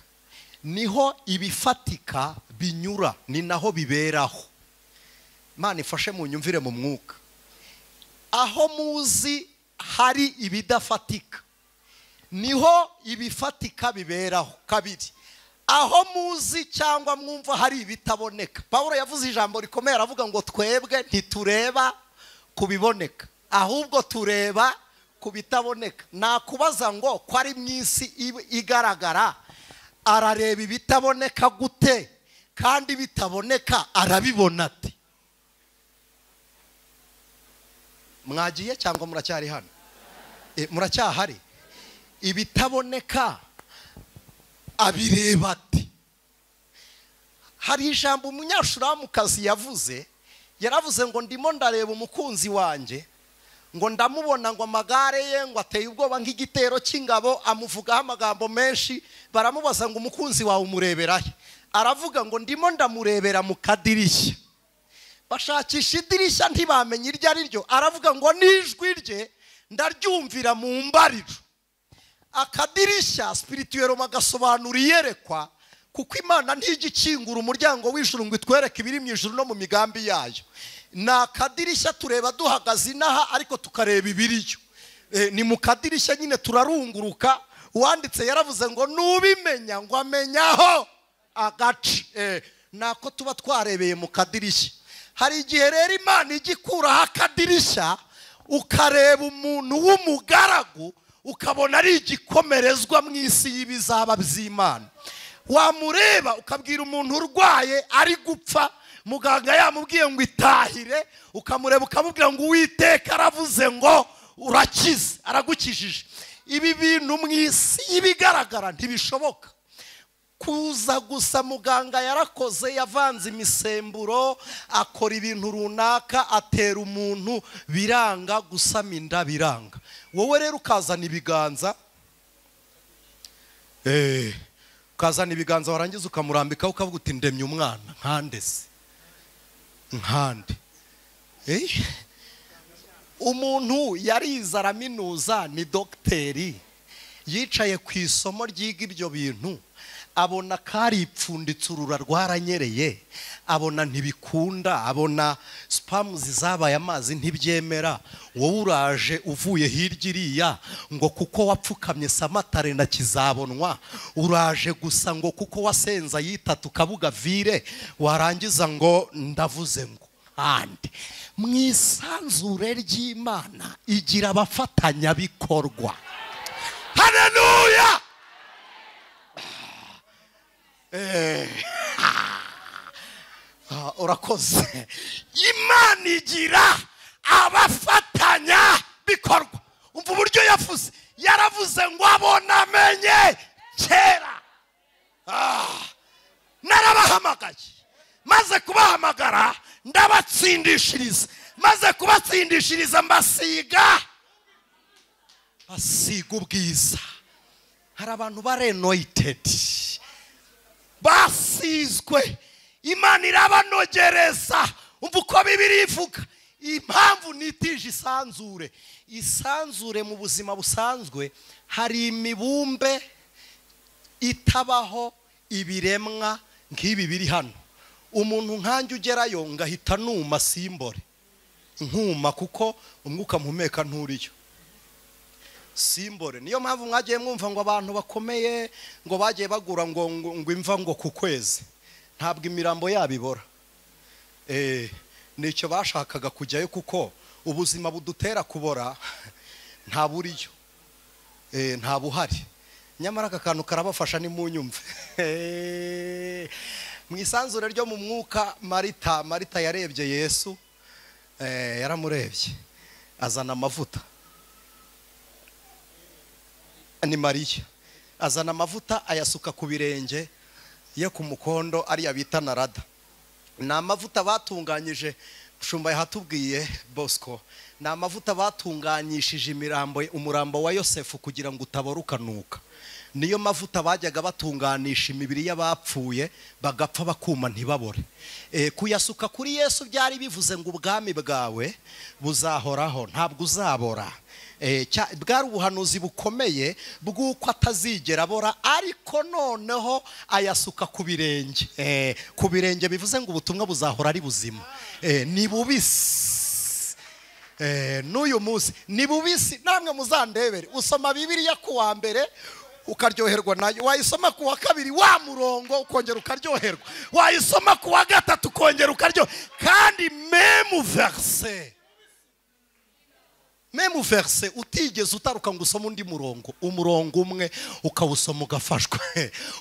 niho ibifatika binyura, ni naho biberaho. Imana ifashe mu nyumvire mu mwuka. Aho muzi hari ibidafatika niho ibifatika biberaho. Kabiri, aho muzi cyangwa mwumva hari ibitaboneka. Pawulo yavuze ijambo rikomeye, aravuga ngo twebwe ntitureba kubiboneka ahubwo tureba kubitaboneka. Nakubaza ngo ko ari mu isi igaragara, arareba ibitaboneka gute kandi bitaboneka arabibona ate? Mwagiye cyangwa muracyari hano? Muracyahari? Ibitaboneka abireba ate? Hari ijambo umunyashuramukazi yavuze, yaravuze ngo ndimo ndareba umukunzi wanjye, ngo ndamubona ngo amagare ye ngo ateye ubwoba nk'igitero cy'ingabo, amuvugaho amagambo menshi. Baramubaza ngo umukunzi wawe umureberahe? Aravuga ngo ndimo ndamurebera mu kadirishya. Bashakisha idirishya ntibamenye iryo ari ryo. Aravuga ngo n'ijwi rye ndaryumvira mu mbariro. Akadirishya spirituellement agasobanura iyerekwa, kuko Imana ntijya ikingura umuryango w'ijuru ngo itwereke ibiri mu ijuru no mu migambi yayo. Ni akadirishya tureba duhagaze inaha ariko tukareba ibiriyo. Ni mu kadirishya nyine turarunguruka. Uwanditse yaravuze ngo nubimenya ngo amenyaho agace. Nako tuba twarebeye mu kadirishya. Hari igihe rero Imana ijya ikuraho akadirishya, ukareba umuntu w'umugaragu ukabona ari igikomerezwa mu isi y'ibizaba by'Imana. Wamureba ukabwira umuntu urwaye ari gupfa, muganga yamubwiye ngo itahire, ukamureba ukamubwira ngo Uwiteka aravuze ngo urakize, aragukijije. Ibi bintu mu isi y'ibigaragara ntibishoboka. Kuza gusa muganga yarakoze, yavanze imisemburo, akora ibintu runaka, atera umuntu, biranga, gusama inda biranga. Wowe rero ukazana ibiganza, ukazana ibiganza warangiza ukamurambika ukavuga uti ndemye umwana nkande se nkande. Umuntu yarize araminuza, ni dogiteri, yicaye ku isomo ryiga ibyo bintu, abona karipfunditse urura rwaranyereye, abona ntibikunda, abona spamu zabaye amazi ntibyemera. Wowe uraje uvuye hirya iriya ngo kuko wapfukamye samatare na kizabonwa, uraje gusa ngo kuko wasenza yitatu kabuga vire, warangiza ngo ndavuze ngo handi. Mu isanzure ry'Imana igira abafatanyabikorwa. Haleluya! Urakoze. Imana igira abafatanya bikorwa. Umva uburyo yavuze, yaravuze ngo abona amenye kera. Narabahamagaye, maze kubahamagara ndabatsindishiriza, maze kubatsindishiriza mbasiga ubwiza. Hari abantu barenointed, basizwe, Imana irabanogereza. Umva uko Bibiliya ivuga. Impamvu nitije isanzure, isanzure mu buzima busanzwe hari imibumbe itabaho ibiremwa nk'ibi biri hano. Umuntu nkanjye ugerayo ngahita numa simbore nkuma, kuko umwuka mpumeka nturiyo simbore. Niyo mpamvu mwagiye mwumva ngo abantu bakomeye ngo bagiye bagura ngo ngo imva ngo ku kwezi, ntabwo imirambo yabo ibora. Nicyo bashakaga kujyayo, kuko ubuzima budutera kubora nta buriyo, nta buhari. Nyamara aka kantu karabafasha nimunyumve. Mu isanzure ryo mu mwuka, Marita yarebye Yesu, yaramurebye azana amavuta. Ni Mariya azana amavuta ayasuka ku birenge ye ku mukondo, ariya bita narada. Ni amavuta batunganyije, Mushumba yahatubwiye Bosco, ni amavuta batunganyishije imirambo, umurambo wa Yosefu kugira ngo utabora ukanuka. Niyo mavuta bajyaga batunganisha imibiri y'abapfuye bagapfa bakuma ntibabore. Kuyasuka kuri Yesu byari bivuze ngo ubwami bwawe buzahoraho, ntabwo uzabora. Bwari ubuhanuzi bukomeye bw'uko atazigera abora, ariko noneho ayasuka ku birenge. Ku birenge bivuze ngo ubutumwa buzahora ari buzima. Ni bubisi. N'uyu munsi ni bubisi, namwe muzandebere. Usoma Bibiliya ku wa mbere ukaryoherwa nayo, wayisoma ku wa kabiri wa murongo ukongera ukaryoherwa, wayisoma ku wa gatatu ukongera ukaryoherwa, kandi même verset, même verset utigeze utaruka ngo usome undi murongo, umurongo umwe ukawusoma ugafashwa,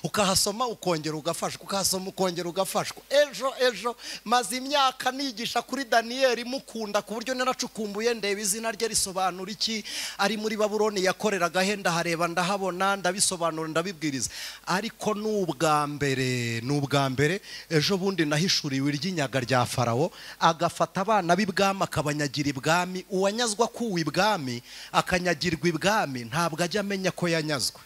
ukahasoma ukongera ugafashwa, ukahasoma ukongera ugafashwa. Ejo maze imyaka nigisha kuri Daniyeli mukunda ku buryo naracukumbuye ndeba izina rye risobanura iki, ari muri Babuloni yakoreraga he, ndahareba ndahabona ndabisobanura ndabibwiriza. Ariko n'ubwa mbere ejo bundi nahishuriwe iry'inyaga rya Farawo, agafata abana b'ibwami akabanyagira ibwami. Uwanyazwa ku ibwami akanyagirwa ibwami ntabwo ajya amenya ko yanyazwe.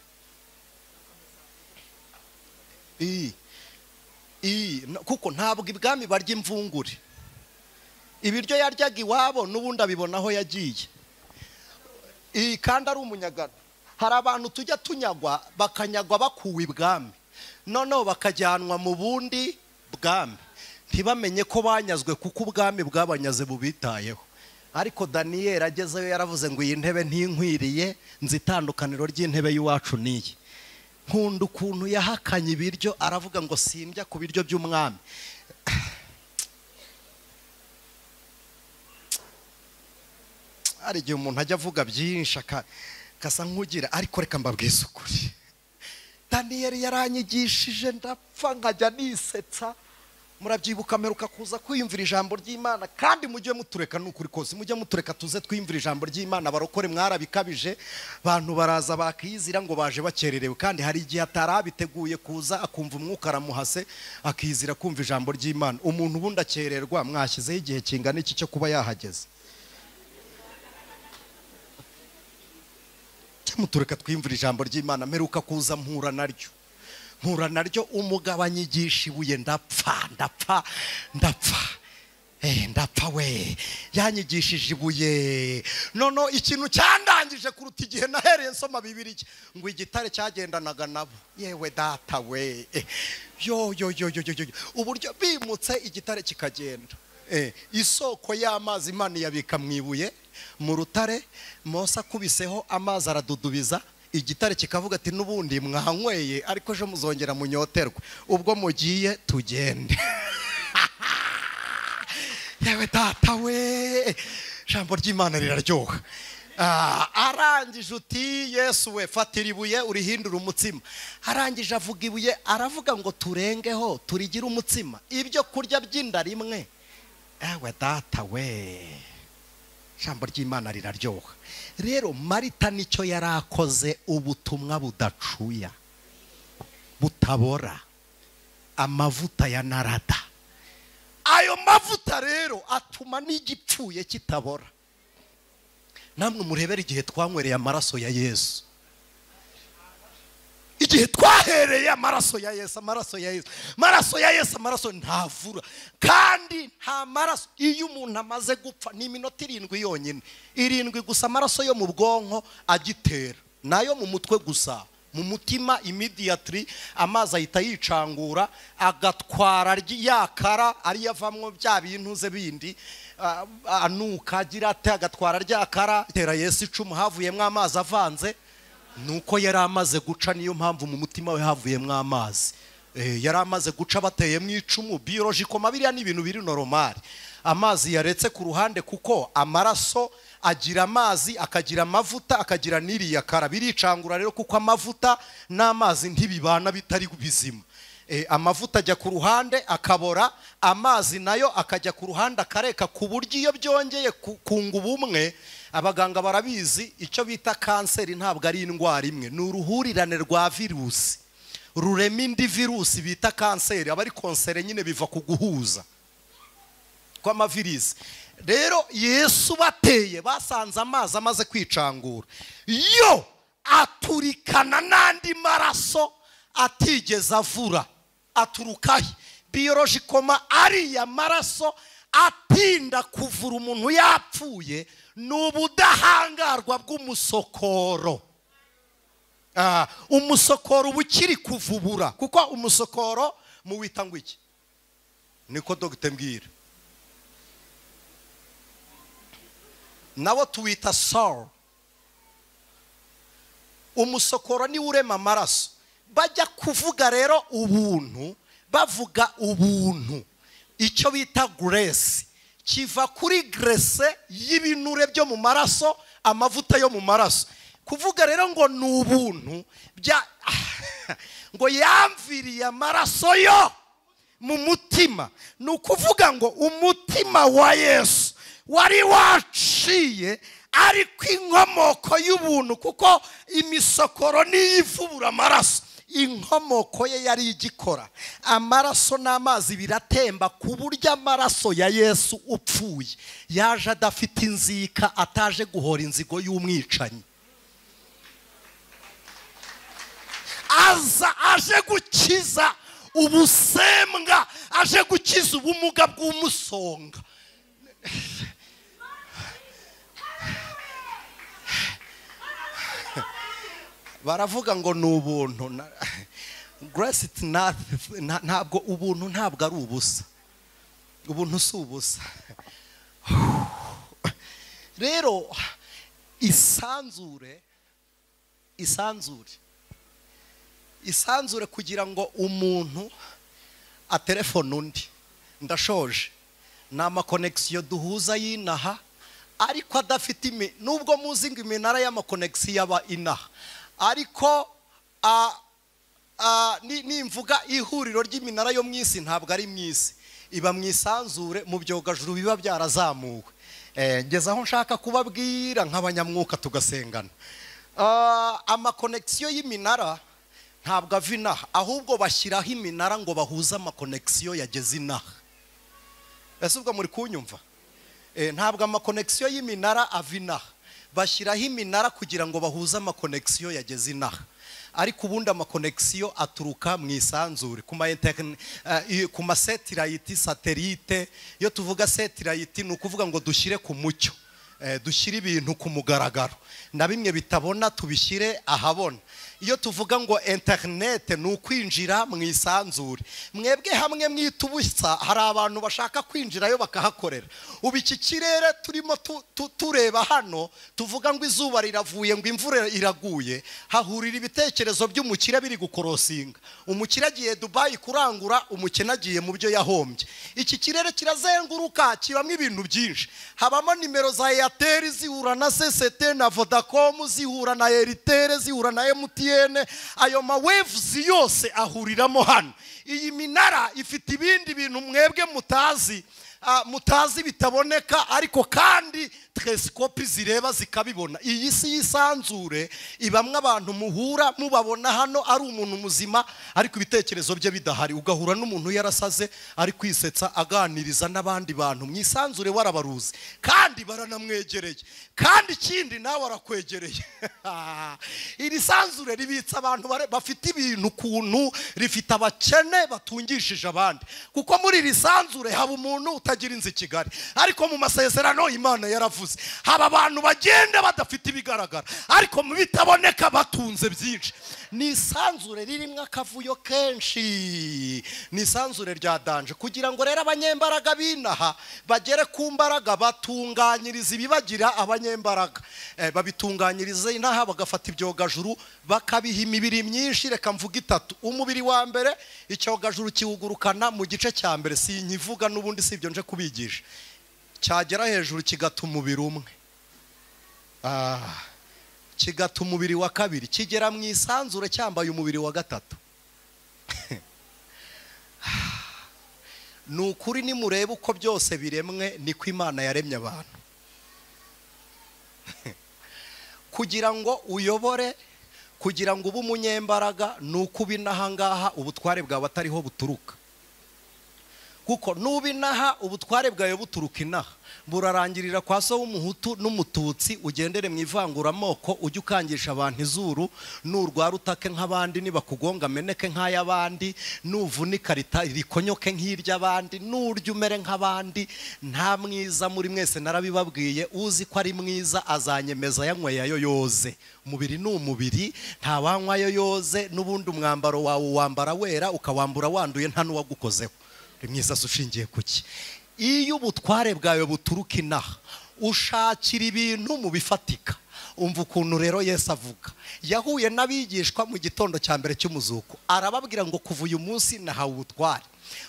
Kuko ntabwo ibwami barya imvungure. Ibiryo yaryaga iwabo n'ubundi abibona aho yagiye. Kandi ari umunyagano. Hari abantu tujya tunyagwa bakanyagwa bakuwe ibwami, noneho bakajyanwa mu bundi bwami, ntibamenye ko banyazwe kuko ubwami bwabanyaze bubitayeho. Ariko Daniyeli agezeyo yaravuze ngo iyi ntebe ntinkwiriye, nzi itandukaniro ry'intebe y'iwacu niyi. Nkunda ukuntu yahakanye ibiryo, aravuga ngo sindya ku biryo by'umwami. Hari igihe umuntu ajya avuga byinshi akasa nk'ugira, ariko reka mbabwize ukuri, Daniyeli yaranyigishije ndapfa nkajya nisetsa. Murabyibuka mperuka kuza kwiyumvira ijambo ry'Imana, kandi mujye mutureka n'ukuri kose, mujye mutureka tuze twiyumvira ijambo ry'Imana. Barokore mwarabikabije, bantu baraza bakizira ngo baje bakererewe, kandi hari igihe atarabiteguye kuza akumva umwuka aramuhase akizira kumva ijambo ry'Imana. Umuntu ubundi akererwa mwashyizeho igihe kingana iki cyo kuba yahageze? Mutureka twiyumvira ijambo ry'Imana. Mperuka kuza mpura naryo umugabanyigisha ibuye, ndapfa ndapfa ndapfa, ndapfa we, yanyigishije ibuye. Noneho ikintu cyandangije kuruta igihe nahereye nsoma Bibiliya, ngo igitare cyagendanaga nabo. Yewe data we, yo yo yo yo yo, uburyo bimutse igitare kikagenda. Isoko y'amazi Imana yabika mu ibuye mu rutare, Mose akubiseho amazi aradudubiza, igitare kikavuga ati n'ubundi mwanyweye ariko ejo muzongera munyoterwe, ubwo mugiye tugende. Yewe data we, ijambo ry'Imana riraryoha. Arangije uti Yesu we fatira ibuye urihindura umutsima. Arangije avuga ibuye, aravuga ngo turengeho turigire umutsima, ibyo kurya by'inda rimwe. Ewe data we, ijambo ry'Imana riraryoha. Rero Marita nicyo yarakoze, ubutumwa budacuya butabora, amavuta ya narada. Ayo mavuta rero atuma n'igipfuye kitabora. Namwe murebere igihe twanywereye amaraso ya Yesu, igihe twahereye amaraso ya Yesu, amaraso ya Yesu, amaraso ya Yesu, amaraso ntavura kandi nta maraso. Iyo umuntu amaze gupfa ni iminota 7 yonyine, 7 gusa, amaraso yo mu bwonko agitera, nayo mu mutwe gusa, mu mutima immediately amazi ahita yicangura agatwara yakara ari yavamwo bya bintu ze bindi, anuka agira ate, agatwara ryakara. Tera Yesu icumu havuyemo amazi avanze, nuko yari amaze guca, niyo mpamvu mu mutima we havuyemo amazi. Yari amaze guca bateyemo icumu. Biologically biriya ni ibintu biri normal. Amazi yaretse ku ruhande kuko amaraso agira amazi, akagira amavuta, akagira n'iriya kara, biricangura rero kuko amavuta n'amazi ntibibana bitari bizima. Amavuta ajya ku ruhande akabora, amazi nayo akajya ku ruhande akareka, ku buryo iyo byongeye kunga ubumwe, abaganga barabizi, icyo bita kanseri ntabwo ari indwara imwe, ni uruhurirane rwa virusi rurema indi virusi bita kanseri. Aba ari konsere nyine, biva ku guhuza kw'amavirisi. Rero Yesu bateye basanze amazi amaze kwicangura, yo Aturikana n'andi maraso atigeze avura. Aturukahe? Biologically ariya maraso atinda kuvura umuntu yapfuye ni ubudahangarwa bw'umusokoro. Umusokoro uba ukiri kuvubura, kuko umusokoro muwita ngo iki? Niko dogite mbwira, nawo tuwita soul. Umusokoro niwo urema amaraso. Bajya kuvuga rero ubuntu, bavuga ubuntu icyo bita grace kiva kuri grace y'ibinure byo mu maraso, amavuta yo mu maraso. Kuvuga rero ngo ni ubuntu bya ngo yamviriye amaraso yo mu mutima, ni ukuvuga ngo umutima wa Yesu wari waciye ariko inkomoko y'ubuntu, kuko imisokoro niyo ivubura amaraso, inkomoko ye yari igikora. Amaraso n'amazi biratemba ku buryo amaraso ya Yesu upfuye yaje adafite inzika, ataje guhora inzigo y'umwicanyi, aza aje gukiza ubusembwa, aje gukiza ubumuga bw'umusonga. Baravuga ngo ni ubuntu. Grace it not, ntabwo ubuntu ntabwo ari ubusa, ubuntu si ubusa. Rero isanzure, isanzure, isanzure kugira ngo umuntu atelefone undi. Ndashoje, ni amakonegisiyo duhuza y'inaha ariko adafite nubwo muzi ngo iminara y'amakonegisiyo yaba inaha, ariko nimvuga ihuriro ry'iminara yo mu isi ntabwo ari mu isi, iba mu isanzure mu byogajuru biba byarazamuwe. Ngeze aho nshaka kubabwira nk'abanyamwuka tugasengana. Amakonegisiyo y'iminara ntabwo ava inaha, ahubwo bashyiraho iminara ngo bahuze amakonegisiyo yageze inaha. Ese ubwo muri kunyumva? Ntabwo amakonegisiyo y'iminara ava inaha, bashyiraho iminara kugira ngo bahuze amakonegisiyo yageze inaha. Ariko ubundi amakonegisiyo aturuka mu isanzure ku ma satellite, satelite. Iyo tuvuga satellite ni ukuvuga ngo dushyire ku mucyo, dushyire ibintu ku mugaragaro, na bimwe bitabona tubishyire ahabona. Iyo tuvuga ngo internet ni ukwinjira mu isanzure. Mwebwe hamwe mwita ubusa, hari abantu bashaka kwinjirayo bakahakorera. Ubu iki kirere turimo tureba hano, tuvuga ngo izuba riravuye ngo imvura iraguye, hahurira ibitekerezo by'umukire biri gukorosinga. Umukire agiye Dubai kurangura, umukene agiye mu byo yahombye. Iki kirere kirazenguruka, kibamo ibintu byinshi. Habamo nimero za Airtel zihura na CCT na Vodacom, zihura na Airtel, zihura na MTN. Ayo ma waves yose ahuriramo hano. Iyi minara ifite ibindi bintu mwebwe mutazi, mutazi bitaboneka, ariko kandi telescope zireba zikabibona. Iyi si yisanzure ibamwe abantu muhura mubabona hano ari umuntu muzima ariko ibitekerezo bye bidahari, ugahura n'umuntu yarasaze ari kwisetsa aganiriza n'abandi bantu mu isanzure warabaruzi, kandi baranamwegereye, kandi ikindi nawe arakwegereye. Iri sanzure ribitsa abantu bafite ibintu kuntu, rifite abakene batungishije abandi, kuko muri iri sanzure haba umuntu utagira inzu i Kigali, ariko mu masezerano Imana yaravuze haba abantu bagenda badafite ibigaragara ariko mu bitaboneka batunze byinshi. Ni isanzure ririmo akavuyo kenshi, ni isanzure rya danje. Kugira ngo rero abanyembaraga binaha bagere ku mbaraga, batunganyiriza ibibagira abanyembaraga, babitunganyiriza inaha, bagafata ibyogajuru bakabiha imibiri myinshi. Reka mvuga itatu. Umubiri wa mbere icyogajuru kiwugurukana mu gice cya mbere, sinkivuga n'ubundi si ibyo nje kubigisha, cyagera hejuru kigata umubiri umwe, kigata umubiri wa kabiri, kigera mu isanzure cyambaye umubiri wa gatatu. Ni ukuri nimureba uko byose biremwe niko Imana yaremye abantu. Kugira ngo uyobore, kugira ngo ube umunyembaraga, ni uko uba inaha ngaha ubutware bwawe atariho buturuka. Kuko nuba inaha ubutware bwawe buturuka inaha, burarangirira kwa so w'umuhutu n'umututsi, ugendere mu ivanguramoko, ujye ukangisha abantu izuru, nurwara utake nk'abandi, nibakugonga ameneke nk'ay'abandi, nuvunika rikonyoke nk'iry'abandi, nurya umere nk'abandi. Nta mwiza muri mwese, narabibabwiye, uzi ko ari mwiza azanyemeza yanyweye ayo yoze. Umubiri ni umubiri, nta wanywa ayo yoze, n'ubundi umwambaro wawe wambara wera ukawambura wanduye, nta n'uwagukozeho. Mwiza ushingiye kuki? Iyo ubutware bwawe buturuka inaha, ushakira ibintu mu bifatika. Umva ukuntu rero Yesu avuga. Yahuye n'abigishwa mu gitondo cya mbere cy'umuzuko, arababwira ngo kuva uyu munsi nahawe ubutware.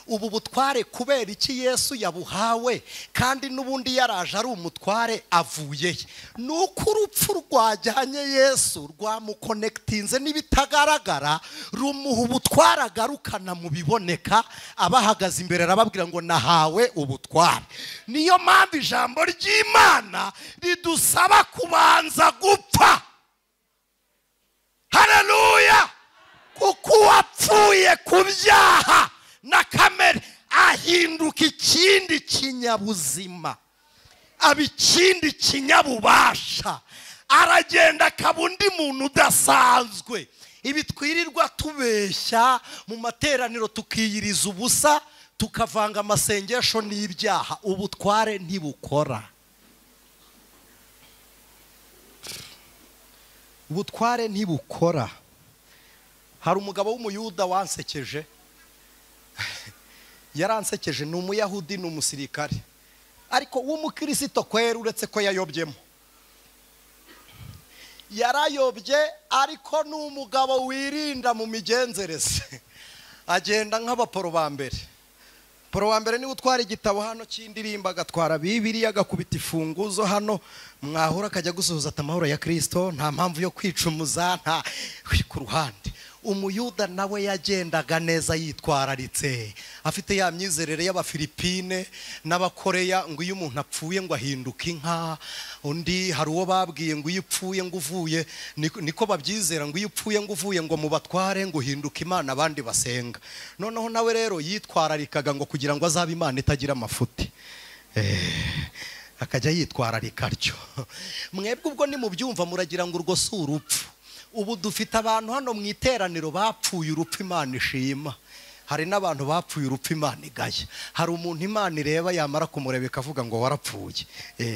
Ubu butware kubera iki Yesu yabuhawe kandi n'ubundi yaraje ari umutware avuye he? Nuko urupfu rwajyanye Yesu rwamukonekitinze n'ibitagaragara, rumuha ubutware agarukana mu biboneka. Abahagaze imbere arababwira ngo nahawe ubutware. Niyo mpamvu ijambo ry'Imana ridusaba kubanza gupfa. Haleluya! Kuko uwapfuye ku byaha na kamere ahinduka ikindi kinyabuzima, aba ikindi kinyabubasha, aragenda akaba undi muntu udasanzwe. Ibi twirirwa tubeshya mu materaniro, tukiyiriza ubusa, tukavanga amasengesho n'ibyaha, ubutware ntibukora. Ubutware ntibukora. Hari umugabo w'umuyuda wansekeje, yaransekeje, ni umuyahudi, ni umusirikare, ariko w'umukristo kwera, uretse ko yayobyemo, yarayobye, ariko ni umugabo wirinda mu migenzereze, agenda nk'abaporo ba mbere. Poro wa mbere niwe utwara igitabo hano cy'indirimbo, agatwara Bibiliya, agakubita ifunguzo hano, mwahura akajya gusuhuza ati amahoro ya Kristo, nta mpamvu yo kwicumuza, nta ku ruhande. Umuyuda nawe yagendaga neza yitwararitse, afite ya myizerere y'Abafilipine n'Abakoreya, ngo iyo umuntu apfuye ngo ahinduka inka. Undi hari uwo babwiye ngo iyo upfuye ngo uvuye, niko babyizera, ngo iyo upfuye ngo uvuye ngo mubatware ngo uhinduka Imana abandi basenga. Noneho nawe rero yitwararikaga ngo kugira ngo azabe Imana itagira amafuti, akajya yitwararika atyo. Mwebwe ubwo nimubyumva muragira ngo urwo si urupfu. Ubu dufite abantu hano mu iteraniro bapfuye urupfu Imana ishima. Hari n'abantu bapfuye urupfu Imana igaya. Hari umuntu Imana ireba yamara kumureba ikavuga ngo warapfuye.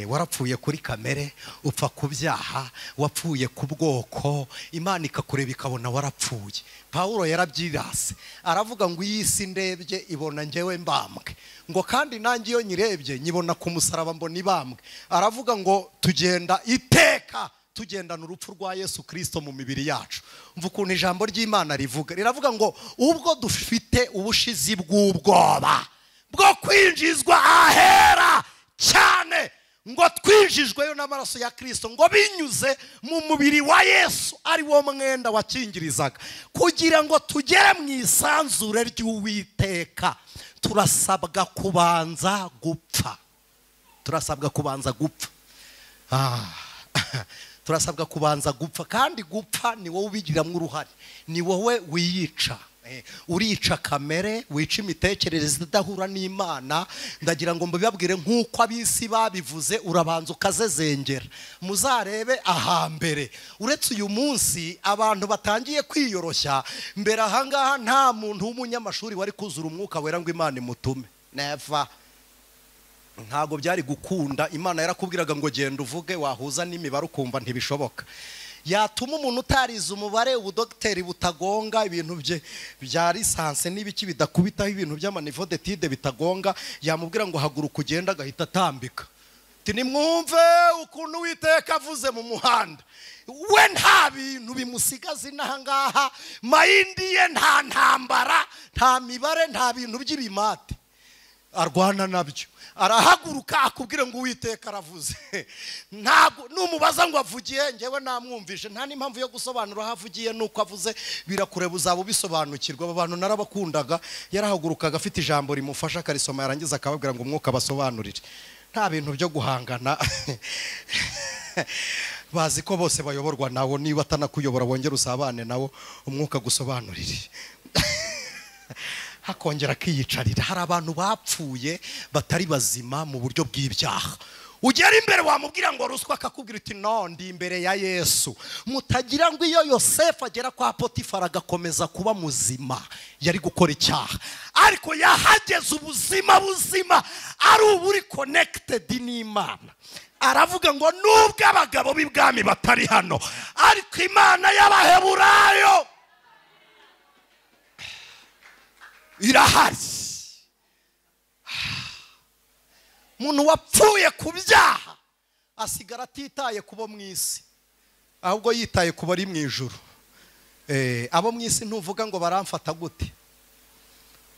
Warapfuye kuri kamere, upfa ku byaha, wapfuye ku bwoko, Imana ikakureba ikabona warapfuye. Pawulo yarabyirase, aravuga ngo iyi si ndebye ibona njyewe mbambwe, ngo kandi nanjye iyo nyirebye nyibona ku musaraba mbona ibambwe. Aravuga ngo tugenda iteka tugendana urupfu rwa Yesu Kristo mu mibiri yacu. Umva ukuntu ijambo ry'Imana rivuga, riravuga ngo ubwo dufite ubushizi bw'ubwoba bwo kwinjizwa ahera cyane, ngo twinjijweyo n'amaraso ya Kristo, ngo binyuze mu mubiri wa Yesu ari wo mwenda wakingirizaga, kugira ngo tugere mu isanzure ry'Uwiteka, turasabwa kubanza gupfa. Turasabwa kubanza gupfa. Turasabwa kubanza gupfa, kandi gupfa ni wowe ubigiramo uruhare, ni wowe wiyica. Urica kamere, wica imitekerereze idahura n'Imana. Ndagira ngo mbibabwire nk'uko ab'isi babivuze, urabanza ukazezengera. Muzarebe ahambere, uretse uyu munsi abantu batangiye kwiyoroshya, mbere ahangaha nta muntu w'umunyamashuri wari kuzura umwuka wera ngo Imana imutume. Never. Ntago byari gukunda. Imana yarakubwiraga ngo genda uvuge, wahuza n'imibare ukumva ntibishoboka. Yatuma umuntu utarize umubare, ubudogiteri butagonga, ibintu bye bya lisanse n'ibiki bidakubitaho, ibintu by'amanivo d'étude bitagonga, yamubwira ngo haguruka ugenda, agahita atambika. Ati nimwumve ukuntu Uwiteka avuze mu muhanda. We nta bintu bimusigaza inaha ngaha, mayindi ye nta ntambara, nta mibare, nta bintu by'ibimate arwana nabyo. Arahaguruka akubwira ngo Uwiteka aravuze. Ntabwo numubaza ngo avugiye, njyewe namwumvishe, nta n'impamvu yo gusobanura aho avugiye nuko avuze, birakureba uzaba ubisobanukirwa. Aba bantu narabakundaga, yarahagurukaga afite ijambo rimufasha akarisoma, yarangiza akababwira ngo umwuka basobanurire. Nta bintu byo guhangana. Bazi ko bose bayoborwa nawo, niba atanakuyobora wongere usabane nawo, umwuka gusobanurire. Hakongera akiyicarira. Hari abantu bapfuye batari bazima mu buryo bw'ibyaha. Ugera imbere wamubwira ngo ruswa akakubwira uti no, ndi imbere ya Yesu. Mutagira ngo iyo Yosefu agera kwa Potifara agakomeza kuba muzima yari gukora icyaha, ariko yahageze ubuzima buzima ari uburi connected n'Imana. Aravuga ngo nubwo abagabo b'ibwami batari hano, ariko Imana y'Abaheburayo irahari. Umuntu wapfuye ku byaha asigara atitaye kubo mu isi, ahubwo yitaye kubo ari mu ijuru. Abo mu isi ntuvuga ngo baramfata gute,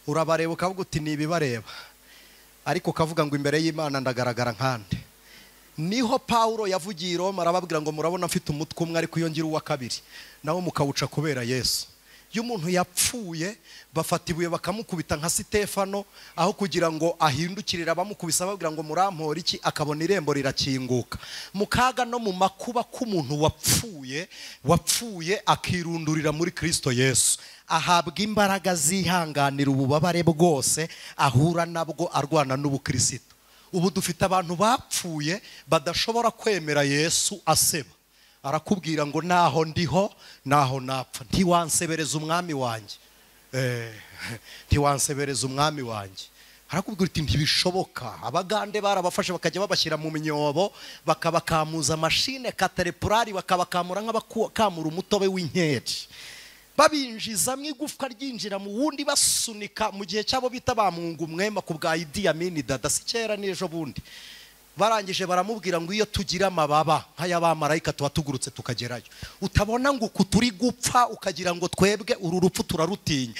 urabareba ukavuga uti ni ibibareba, ariko ukavuga ngo imbere y'Imana ndagaragara nkande. Niho Paulo yavugiye i Roma arababwira ngo murabona mfite umutwe umwe ariko iyo ngira uwa kabiri nawo mukawuca kubera Yesu. Iyo umuntu yapfuye bafata ibuye bakamukubita nka Sitefano, aho kugira ngo ahindukirira abamukubisa babwira ngo murampora iki, akabona irembo rirakinguka. Mu kaga no mu makuba k'umuntu wapfuye akirundurira muri Kristo Yesu, ahabwa imbaraga zihanganira ububabare bwose ahura nabwo arwana n'ubukristo. Ubu dufite abantu bapfuye badashobora kwemera Yesu aseba. Arakubwira ngo naho ndiho naho napfa, ntiwansebereza umwami wanjye. Ntiwansebereza umwami wanjye. Arakubwira uti ntibishoboka. Abagande barabafashe bakajya babashyira mu myobo, bakabakamuza mashine katerepurari, bakabakamura nk'abakamura umutobe w'inkeri, babinjizamo igufwa ryinjira mu wundi, basunika mu gihe cyabo bita bamungu mwema ku bwa Idi Amin Dada, si kera n'ejo bundi. Barangije baramubwira ngo iyo tugira amababa nk'ay'abamarayika tuba tugurutse tukagerayo. Utabona ngo uku turi gupfa ukagira ngo twebwe uru rupfu turarutinya.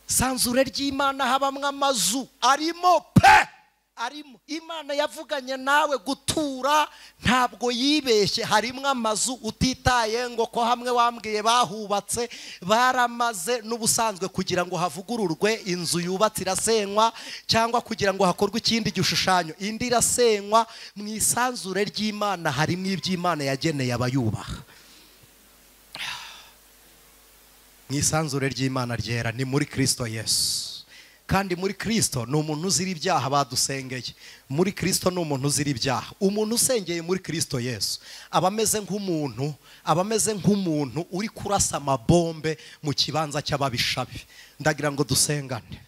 Sanzure ry'Imana habamwe amazu arimo pe, arimo. Imana yavuganye nawe gutura ntabwo yibeshye, harimo amazu utitaye ngo ko hamwe wambwiye bahubatse baramaze n'ubusanzwe kugira ngo havugururwe inzu yubatse irasenywa, cyangwa kugira ngo hakorwe ikindi gishushanyo indi irasenywa. Mu isanzure ry'Imana harimo iby'Imana yageneye abayubaha. Mu isanzure ry'Imana ryera ni muri Kristo Yesu. Kandi muri Kristo ni umuntu uzira ibyaha badusengeye. Muri Kristo ni umuntu uzira ibyaha. Umuntu usengeye muri Kristo Yesu aba ameze nk'umuntu, aba ameze nk'umuntu uri kurasa amabombe mu kibanza cy'ababishabi. Ndagira ngo dusengane.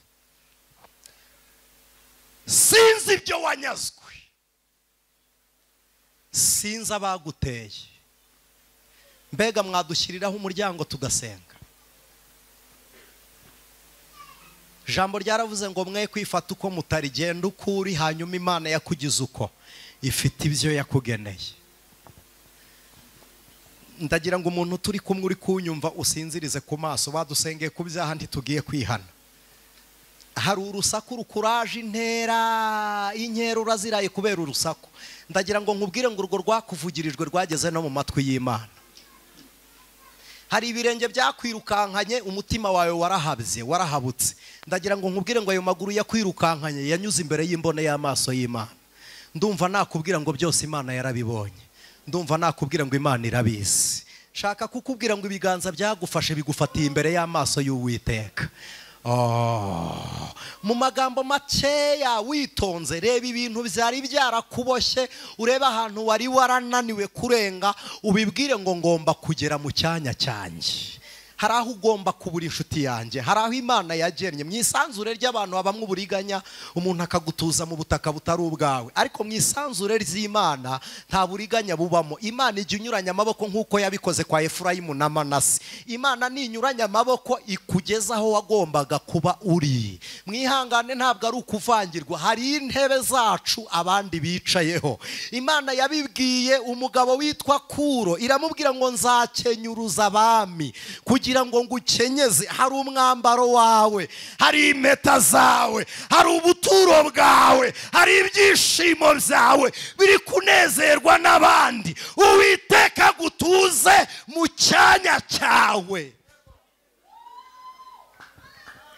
Sinzi ibyo wanyazwe, sinzi abaguteye, mbega mwadushyiriraho umuryango tugasenga. Jambo ryaravuze ngo mwe kwifata uko mutarigenda uko uri, hanyuma Imana yakugize uko ifite ibyo yakugeneye. Ndagira ngo umuntu turi kumwe uri kunyumva usinzirize ku maso, badusengeye ku byaha ntitugiye kwihana. Hari urusaku rukuraje intera, inkera uraziraye kubera urusaku. Ndagira ngo nkubwire ngo urwo rwakuvugirijwe rwageze no mu matwi y'Imana. Hari ibirenge byakwirukankanye umutima wawe warahabye, warahabutse. Ndagira ngo nkubwire ngo ayo maguru yakwirukankanye yanyuze imbere y'imbone y'amaso y'Imana. Ndumva nakubwira ngo byose Imana yarabibonye. Ndumva nakubwira ngo Imana irabizi. Shaka kukubwira ngo ibiganza byagufashe bigufatiye imbere y'amaso y'Uwiteka. Mu magambo makeya witonze, reba ibintu byari byarakuboshye, ureba ahantu wari warananiwe kurenga, ubibwire ngo ngomba kugera mu cyanya cyanjye. Hari aho ugomba kubura inshuti yanjye, hari aho Imana yagennye. Mu isanzure ry'abantu habamwe uburiganya, umuntu akagutuza mu butaka butari ubwawe, ariko mu isanzure ry'Imana nta buriganya bubamo. Imana ijya inyuranya amaboko nk'uko yabikoze kwa Efurayimu na Manase. Imana ninyuranya amaboko ikugeza aho wagombaga kuba uri. Mwihangane, ntabwo ari ukuvangirwa, hari intebe zacu abandi bicayeho. Imana yabibwiye umugabo witwa Kuro, iramubwira ngo nzakenyuruza abami kugira ngo ngukenyeze. Hari umwambaro wawe, hari impeta zawe, hari ubuturo bwawe, hari ibyishimo byawe biri kunezerwa n'abandi. Uwiteka gutuze mu cyanya cyawe,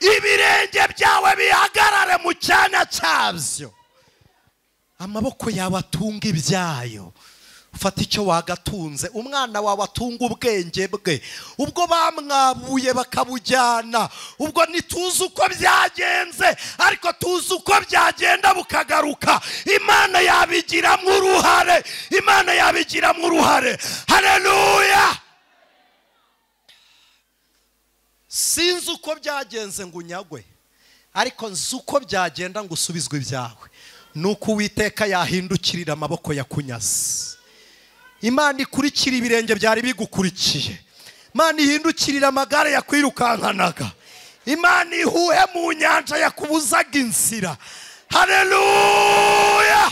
ibirenge byawe bihagarare mu cyanya cyabyo, amaboko yawe atunga ibyayo. Ufata icyo wagatunze, umwana wawe atunga ubwenge bwe. Ubwo bamwabuye bakabujyana, ubwo ntituzi uko byagenze, ariko tuzi uko byagenda bukagaruka. Imana yabigiramo uruhare, Imana yabigiramo uruhare. Haleluya! Sinzi uko byagenze ngo unyagwe, ariko nzi uko byagenda ngo usubizwe ibyawe. Nuko Uwiteka yahindukirira amaboko yakunyaze. Imana ikurikira ibirenge byari bigukurikiye. Imana ihindukirira amagare yakwirukankanaga. Imana ihuhe mu nyanja yakubuzaga inzira. Haleluya!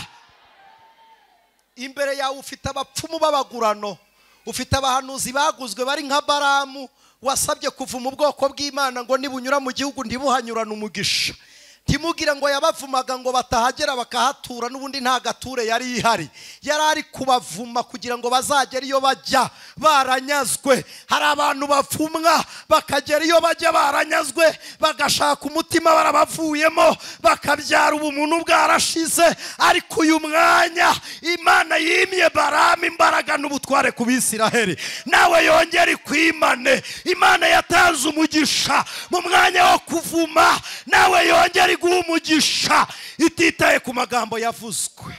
Imbere yawe ufite abapfumu b'abagurano, ufite abahanuzi baguzwe bari nka Baramu wasabye kuva mu bwoko bw'Imana ngo nibunyura mu gihugu ntibuhanyurane umugisha. Ntimugire ngo yabavumaga ngo batahagera bakahatura, n'ubundi nta gature yari ihari. Yari ari kubavuma kugira ngo bazagere iyo bajya baranyazwe. Hari abantu bavumwa bakagera iyo bajya baranyazwe, bagashaka umutima barabavuyemo, bakabyara ubumuntu bwarashize. Ariko uyu mwanya Imana yimye Baramu imbaraga n'ubutware ku Bisiraheli, nawe yongere ikwimane. Imana yatanze umugisha mu mwanya wo kuvuma, nawe yongere iguha umugisha ititaye ku magambo yavuzwe.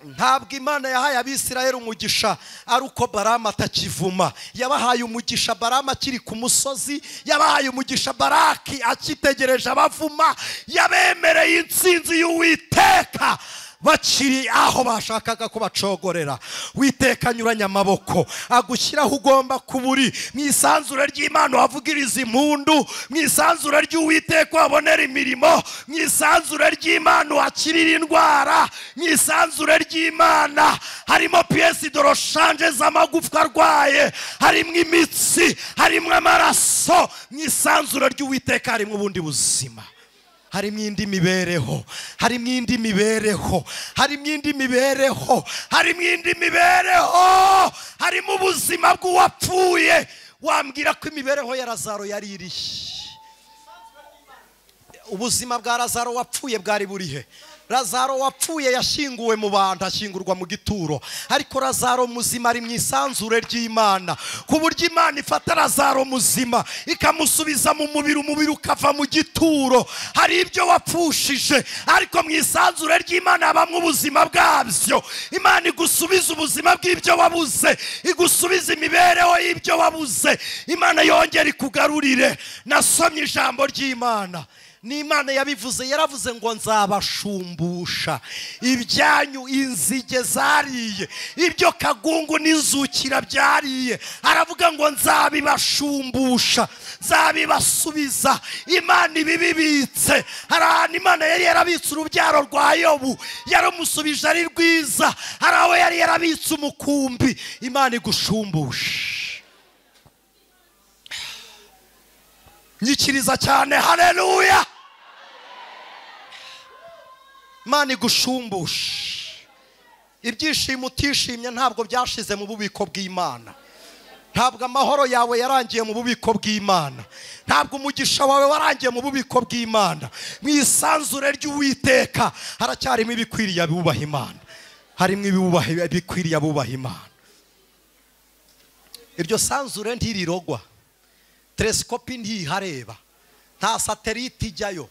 Ntabwo Imana yahaye Abisirayeli umugisha ari uko Baramu atakivuma. Yabahaye umugisha Baramu akiri ku musozi, yabahaye umugisha Baraki akitegereje abavuma, yabemereye intsinzi y'Uwiteka bakiri aho bashakaga ko bacogorera. Witeka anyuranya amaboko agushyiraho ugomba kuburi. Mu isanzure ry'Imana wavugiriza impundu, mu isanzure ry'Uwiteka wabonera imirimo, mu isanzure ry'Imana wakirira indwara, mu isanzure ry'Imana harimo piyesi doroshanje z'amagufwa arwaye, harimo imitsi, harimo amaraso. Mu isanzure ry'Uwiteka harimo ubundi buzima, harimo indi mibereho, harimo indi mibereho, harimo indi mibereho, harimo indi mibereho, harimo ubuzima bw'uwapfuye. Wambwira ko imibereho ya Lazaro yari irihe? Ubuzima bwa Lazaro wapfuye bwari burihe? Lazaro wapfuye yashyinguwe mu bantu, ashyingurwa mu gituro. Ariko Lazaro muzima ari mu isanzure ry'Imana, ku buryo Imana ifata Lazaro muzima ikamusubiza mu mubiri, umubiri ukava mu gituro. Hari ibyo wapfushije, ariko mu isanzure ry'Imana habamo ubuzima bwabyo. Imana igusubiza ubuzima bw'ibyo wabuze, igusubiza imibereho y'ibyo wabuze. Imana yongera ikugarurire. Nasomye ijambo ry'Imana, n'Imana yabivuze, yaravuze ngo nzabashumbusha ibyanyu inzige zariye, ibyo kagungu n'inzukira byariye. Aravuga ngo nzabibashumbusha, nzabibasubiza. Imana ibibibitse. Hari ahantu Imana yari yarabitse urubyaro rwa Yobu, yaramusubije ari rwiza. Hari aho yari yarabitse umukumbi, Imana igushumbusha. Nyikiriza cyane, haleluya! Imana igushumbusha. Ibyishimo utishimye ntabwo byashize mu bubiko bw'Imana. Ntabwo amahoro yawe yarangiye mu bubiko bw'Imana. Ntabwo umugisha wawe warangiye mu bubiko bw'Imana. Mu isanzure ry'Uwiteka haracyarimo ibikwiriye abubaha Imana. Harimo ibikwiriye abubaha Imana. Iryo sanzure ntirirogwa, telesikopi ntihareba, nta satelite ijyayo.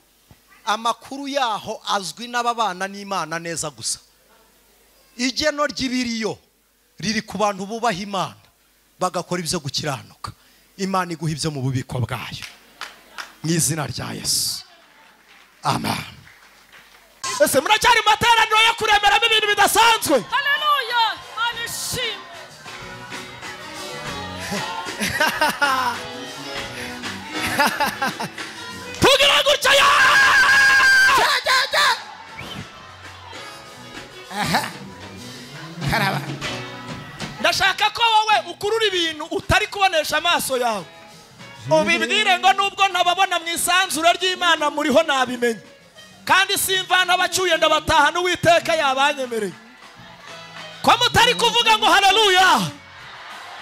Amakuru yaho azwi n'ababana n'Imana neza gusa. Igeno ry'ibiriyo riri ku bantu bubaha Imana bagakora ibyo gukiranuka. Imana iguha ibyo mu bubiko bwayo, mu izina rya Yesu, amen. Ese muracyari mu materaniro yo kuremeramo ibintu bidasanzwe? Haleluya! Imana ishimwe. Tugira gutya ya! Aha. Karaba. Ndashaka ko wowe ukurura ibintu utari kubonesha amaso yawe. Ubibwire ngo nubwo ntababona mu isanzure ry'Imana muriho nabimenye. Kandi simvana abacyuye ndabataha n'Uwiteka yabanyemereye. Ko mutari kuvuga ngo haleluya.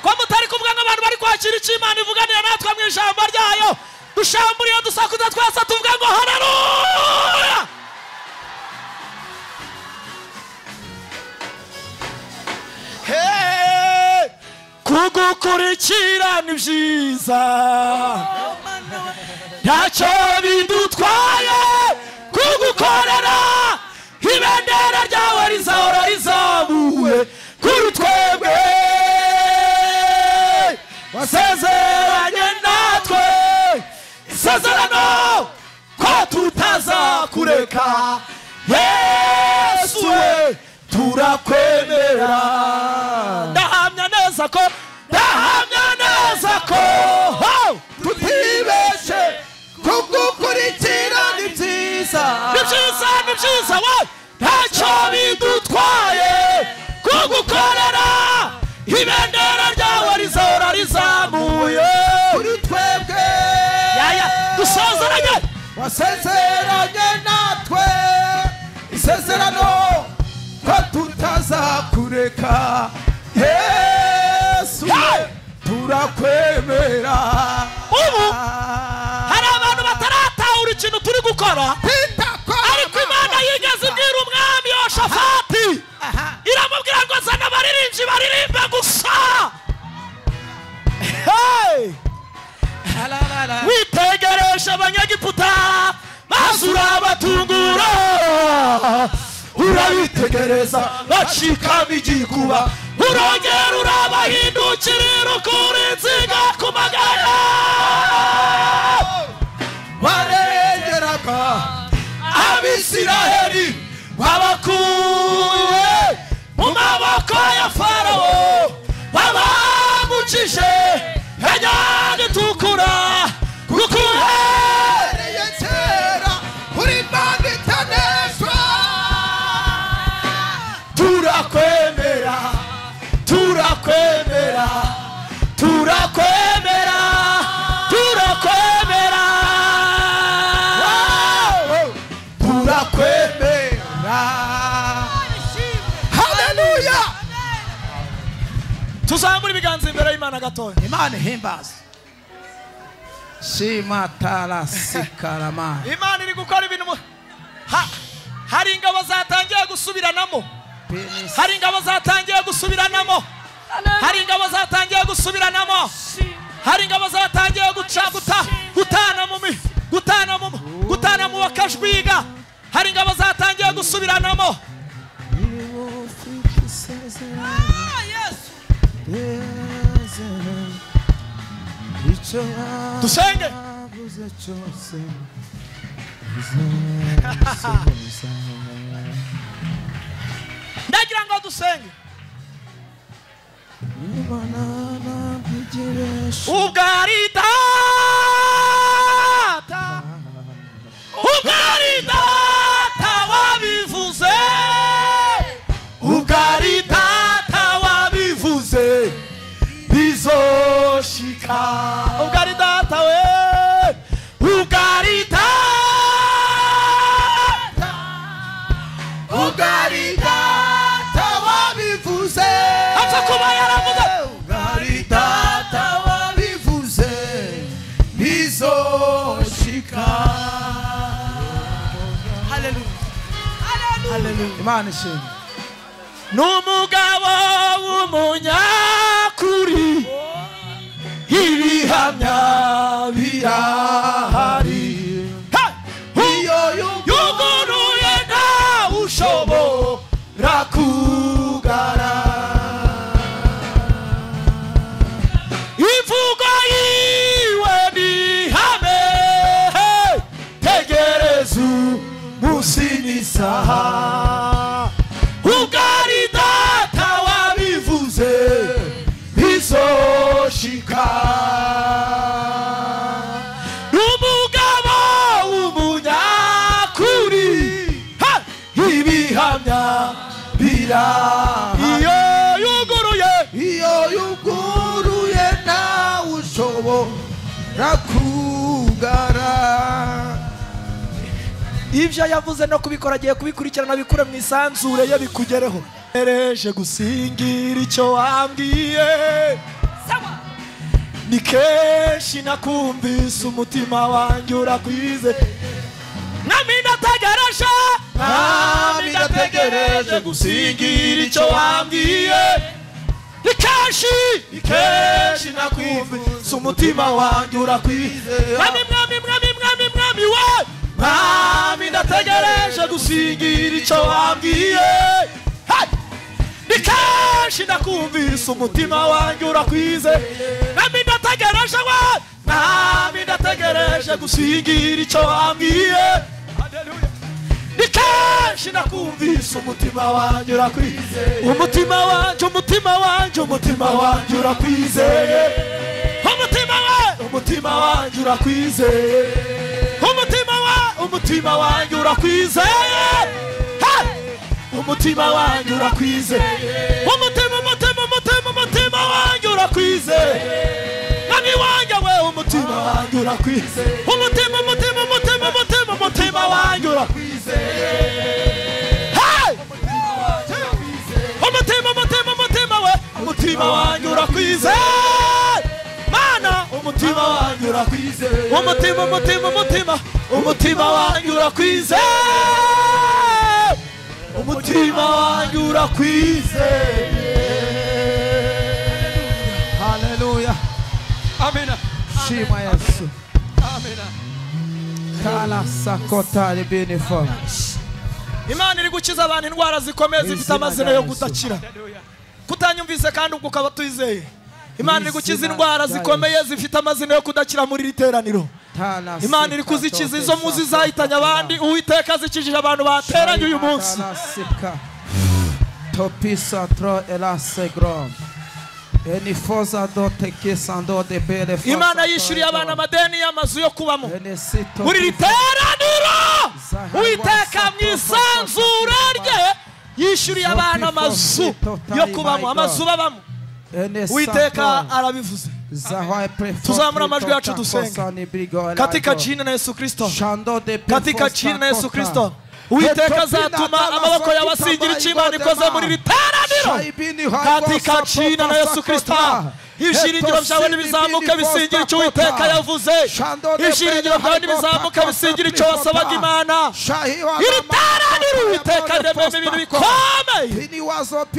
Ko mutari kuvuga ngo abantu bari kwakira icyo Imana ivuganira natwe mu ijambo ryayo. Dushamburiye dusakuza twese tuvuga ngo haleluya. Kugukurikira ni byiza, ntacyo bidutwaye kugukorera. Ibendera ryawe rizahora rizamuwe kuri twebwe. Wasezeranye natwe isezerano ko tutazakureka. Yesu we turakwemera. Ndahamya neza ko, ndahamya neza ko tutibeshe kugukurikira ni byiza. Ni byiza, ni byiza we, ntacyo bidutwaye kugukorera. Ibendera ryawe rizahora rizamuye kuri twebwe. Yaya dusezeranye, wasezeranye natwe isezerano ko tutazakureka. Yesu turakwemera. Ubu hari abantu bataratahura ikintu turi gukora, ariko Imana yigeze ibwira umwami Yoshafati, iramubwira ngo zana abaririmbyi baririmbe gusa. Witegereje abanyegiputa maze urabatungura, urabitegereza bacikamo igikuba, urongera urabahindukirira ukura inziga ku magara. Barengeraga Abisiraheli babakuye mu maboko ya Farawo, babambukije inyanja itukura. Kuko uhereye kera uri Imana itaneshwa. Turakwemera, turakwemera, turakwemera, turakwemera, turakwemera. Haleluya. Tuzamure ibiganza imbere y'Imana gatoya. Imana ihimbaza. Shima tarasikarama. Imana iri gukora ibintu. Hari ingabo zatangiye gusubiranamo. Hari ingabo zatangiye gusubiranamo. Hari ingabo zatangiye gusubiranamo. Hari ingabo zatangiye guca gutana mu gutana mu gutana mu bakajwiga. Hari ingabo zatangiye gusubiranamo. Dusenge. Ndagira ngo dusenge. Ubwo ari data, ubwo ari data wabivuze, ubwo ari data wabivuze bizoshika. Ubwo ari data we, ubwo ari data, ubwo ari data wabivuze. Apfa kuba yaravuze. Ubwo ari data wabivuze bizoshika. Haleluya. Haleluya. Imana ishimwe. N'umugabo w'umunyakuri, ibihamya birahari. Iyo yuguruye ntawe ushobora kugara. Imvugo yiwe ni ihame, tegereza umunsi n'isaha. Ubwo ari data wabivuze bizoshika. N'umugabo w'umunyakuri, ibihamya birahari. Iyo yuguruye, iyo yuguruye ntawe ushobora kugara. Ibyo yavuze no kubikora agiye kubikurikirana bikure mu isanzure ye bikugereho. Ereje gusingira icyo wambwiye, ni kenshi nakumvise umutima wanjye urakwize. Mwami ndategereje, mwami ndategereje gusingira icyo wambwiye. Ni kenshi nakumvise umutima wanjye urakwizeye. Mwami mwami mwami mwami mwami we, mwami ndategereje gusingira icyo wambwiye. Ni kenshi nakumvise umutima wanjye urakwizeye. Mwami ndategereje we, mwami ndategereje gusingira icyo wambwiye. Ni kenshi nakumvise umutima wanjye urakwizeye. Umutima wanjye, umutima wanjye, umutima wanjye urakwizeye. Umutima we, umutima wanjye urakwizeye. Umutima we, umutima wanjye urakwizeye. Umutima wanjye urakwizeye. Umutima, umutima, umutima, umutima wanjye urakwizeye. Mwami wanjye we, umutima wanjye urakwizeye. Umutima, umutima, umutima, umutima, umutima wanjye urakwizeye. Hey! Umutima, umutima, umutima we, umutima wanjye urakwizeye. Mana, umutima wanjye urakwizeye. Umutima, umutima, umutima, umutima wanjye urakwizeye. Umutima wanjye urakwizeye. Haleluya. Amina. Shima Yesu. Amina. Kala sakota libinifo. Imana iri gukiza abantu indwara zikomeye zifite amazina yo kudakira. Kutanyumvise kandi ubwo ukaba tuyizeye. Imana iri gukiza indwara zikomeye zifite amazina yo kudakira muri iri teraniro. Imana iri kuzikiza izo muzi zahitanye abandi. Uwiteka azikijije abantu bateranye uyu munsi. Imana yishyuriye abana amadeni y'amazu yo kubamo muri iri teraniro. Uwiteka mu isanzure rye yishyuriye abana amazu yo kubamo, amazu babamo. Uwiteka arabivuze. Tuzamura amajwi yacu dusenga katika jina la Yesu Kristo, katika jina la Yesu Kristo. Uwiteka azatuma amaboko yawe asingira icyo Imana ikoze muri iri teraniro katika jina la Yesu Kristo. Ibyiringiro byawe nibizamuke bisingira icyo Uwiteka yavuze. Ibyiringiro byawe nibizamuke bisingira icyo wasabaga Imana. Iri teraniro Uwiteka rirememo ibintu bikomeye.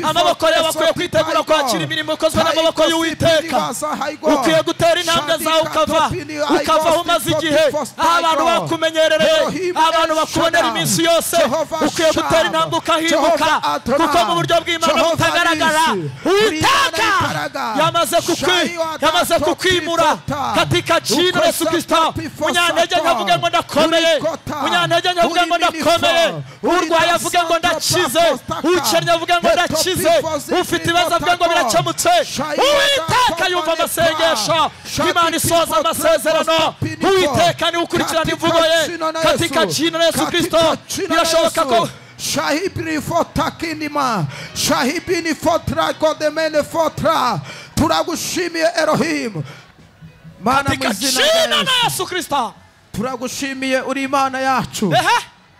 Amaboko yawe akwiye kwitegura kwakira imirimo ikozwe n'amaboko y'Uwiteka. Ukwiye gutera intambwe zawe ukava aho umaze igihe, aho abantu bakumenyerereye, abantu bakubonera iminsi yose. Ukwiye gutera intambwe ukahinduka, kuko mu buryo bw'Imana butagaragara Uwiteka yamaze kukwimura katika jina la Yesu Kristo. Munyantege nkavuge ngo ndakomeye, munyantege nkavuge ngo ndakomeye, urwaye avuge ngo ndakize, ukennye avuge ngo ndakize, ufite ibibazo avuge ngo birakemutse. Uwiteka yumva amasengesho, Imana isoza amasezerano. Uwiteka niwe ukurikirana imvugo ye katika jina la Yesu Kristo. Birashoboka ko Shahibini fotakinima, shahibini fotra godemene fotra. Turagushimiye Elohim. Mana katika jina la Yesu Kristo. Turagushimiye uri Imana yacu.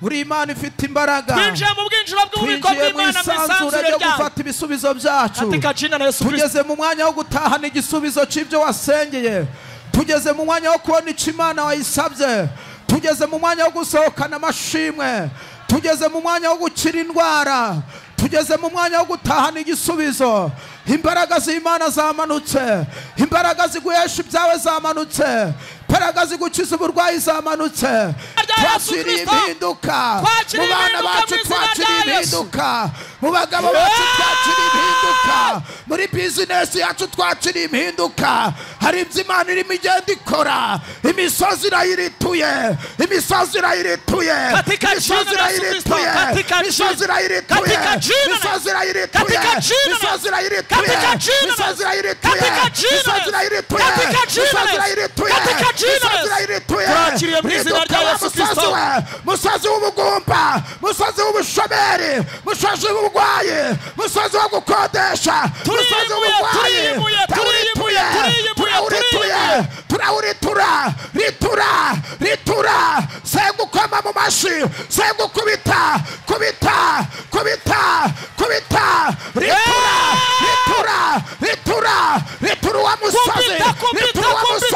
Uri Imana ifite imbaraga. Twinjiye mu bwinjiro bw'ububiko bw'Imana mu isanzure ryo gufata ibisubizo byacu. Katika jina la Yesu Kristo. Tugeze mu mwanya wo gutahana igisubizo cy'ibyo wasengeye. Tugeze mu mwanya wo kubona icyo Imana wayisabye. Tugeze mu mwanya wo gusohokana amashimwe. Tugeze mu mwanya wo gukira indwara. Tugeze mu mwanya wo gutahana igisubizo. Imbaraga z'Imana zamanutse. Imbaraga ziguhesha ibyawe zamanutse. Imbaraga zigukiza uburwayi zamanutse. Twakiriye impinduka mu bana bacu, twakiriye impinduka mu bagabo bacu, twakiriye impinduka muri bizinesi yacu, twakiriye impinduka. Hari ibyo Imana irimo igenda ikora. Imisozi irayirituye, imisozi irayirituye, imisozi irayirituye, imisozi irayirituye, imisozi irayirituye, imisozi irayirituye, imisozi irayirituye, imisozi irayirituye, imisozi irayirituye, imisozi irayirituye. Twakiriye mu izina rya Yesu Kristo. Musozi w'ubugumba, musozi w'ubushomeri, musozi w'uburwayi, musozi wo gukodesha, musozi w'uburwayi, turawurituye, turawurituye, turawuritura, ritura, ritura. Segukoma mu mashi, segukubita, kubita, kubita, kubita, ritura, ritura, ritura, ritura wa musozi, ritura wa musozi,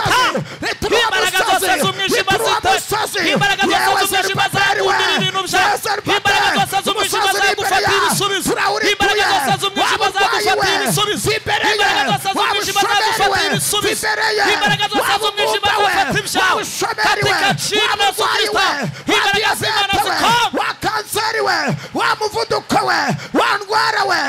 ritura wa musozi, ritura wa musozi. Imbaraga zose z'umwijima zagundira ibintu byawe, imbaraga zose z'umwijima zagufata ibisubizo, imbaraga zose z'umwijima zagufata ibisubizo, wagereye, Imbaraga zose wa z'umwijima bugumba we, zifata ibyawe. wa bushomeri we, Katika jina wa la Yesu burwayi Kristo. we, wa Imbaraga z'Imana diyabete we, zikoma. wa kanseri we, wa muvuduko we, wa ndwara we,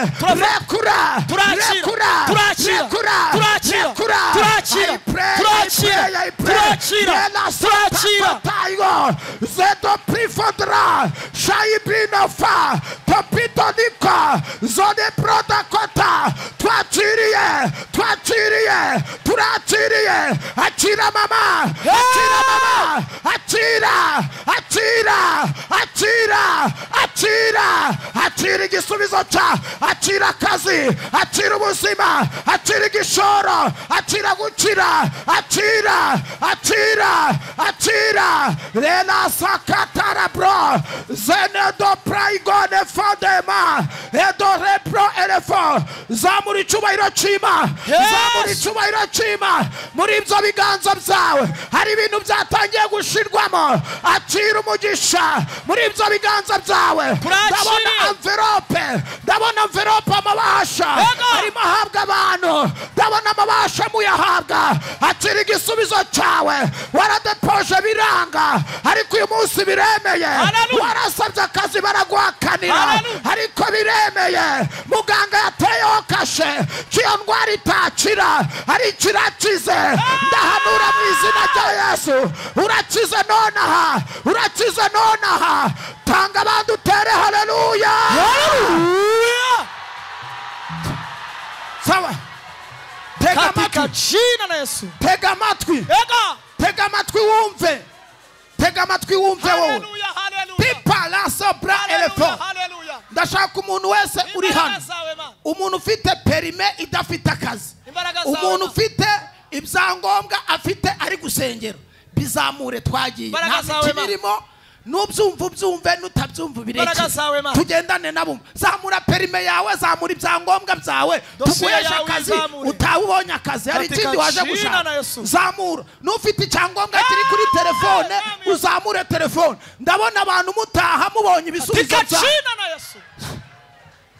rekura, Turakira. rekura, Turakira. rekura, Turakira. rekura. Turakira. I pray, I Turakira. pray, I pray. Turakira. Rela Turakira. Tayo, Zedo Prifodra, Shaibinofa, Topitonika, Zone Prodakota, Twachiriye, Twachiriye, Turachiriye, Achira Mama, Achira Mama, Achira, Achira, Achira, Achira, Achira igisubizo cya, Achira akazi, Achira ubuzima, Achira igishoro, Achira gukira, Achira, Achira, Achira, Rela sakatara bro, Zenedo praigone fodema, Edo repro elefo, Zamura icyubahiro cy'Imana, zamura icyubahiro cy'Imana muri ibyo biganza byawe. Hari ibintu byatangiye gushirwamo, akira umugisha muri ibyo biganza byawe. Ndabona envelope, ndabona envelope amabasha arimo ahabwa abantu, ndabona amabasha muyahabwa. Akira igisubizo cyawe, waradepoje biranga, ariko uyu munsi biremeye. Warasabye akazi baraguhakanira, ariko biremeye. Muganga yateyeho kashe cy'iyo ndwara itakira, ariko irakize. Ndahanura mu izina rya Yesu, urakize nonaha, urakize nonaha. Tanga abandi utere haleluya. Haleluya. Sawa, tega Katika amatwi, jina la Yesu. tega amatwi, Ega. tega amatwi wumve, tega amatwi wumve wowe. Haleluya. Haleluya. Pipa la sobra elefo. Haleluya. Ndashaka umuntu wese uri Imbaraga hano, zawe Mana. umuntu ufite perime idafite akazi, Imbaraga zawe umuntu Mana. ufite ibyangombwa afite ari gusengera, bizamure twagiye. Imbaraga Nta zawe mikino Mana. irimo, nubyumva ubyumve, nutabyumva Imbaraga ubireke. zawe Mana. Tugendane nabo. Zamura perime yawe, zamura ibyangombwa byawe, Dosiye tuguheshe yawe akazi. izamure. Utawubonye akazi, hari Katika ikindi waje jina gushaka. la Yesu. Zamura. N'ufite icyangombwa kiri kuri telefone, Amen. uzamure telefone. Ndabona abantu mutaha mubonye ibisubizo Katika byawe. jina la Yesu.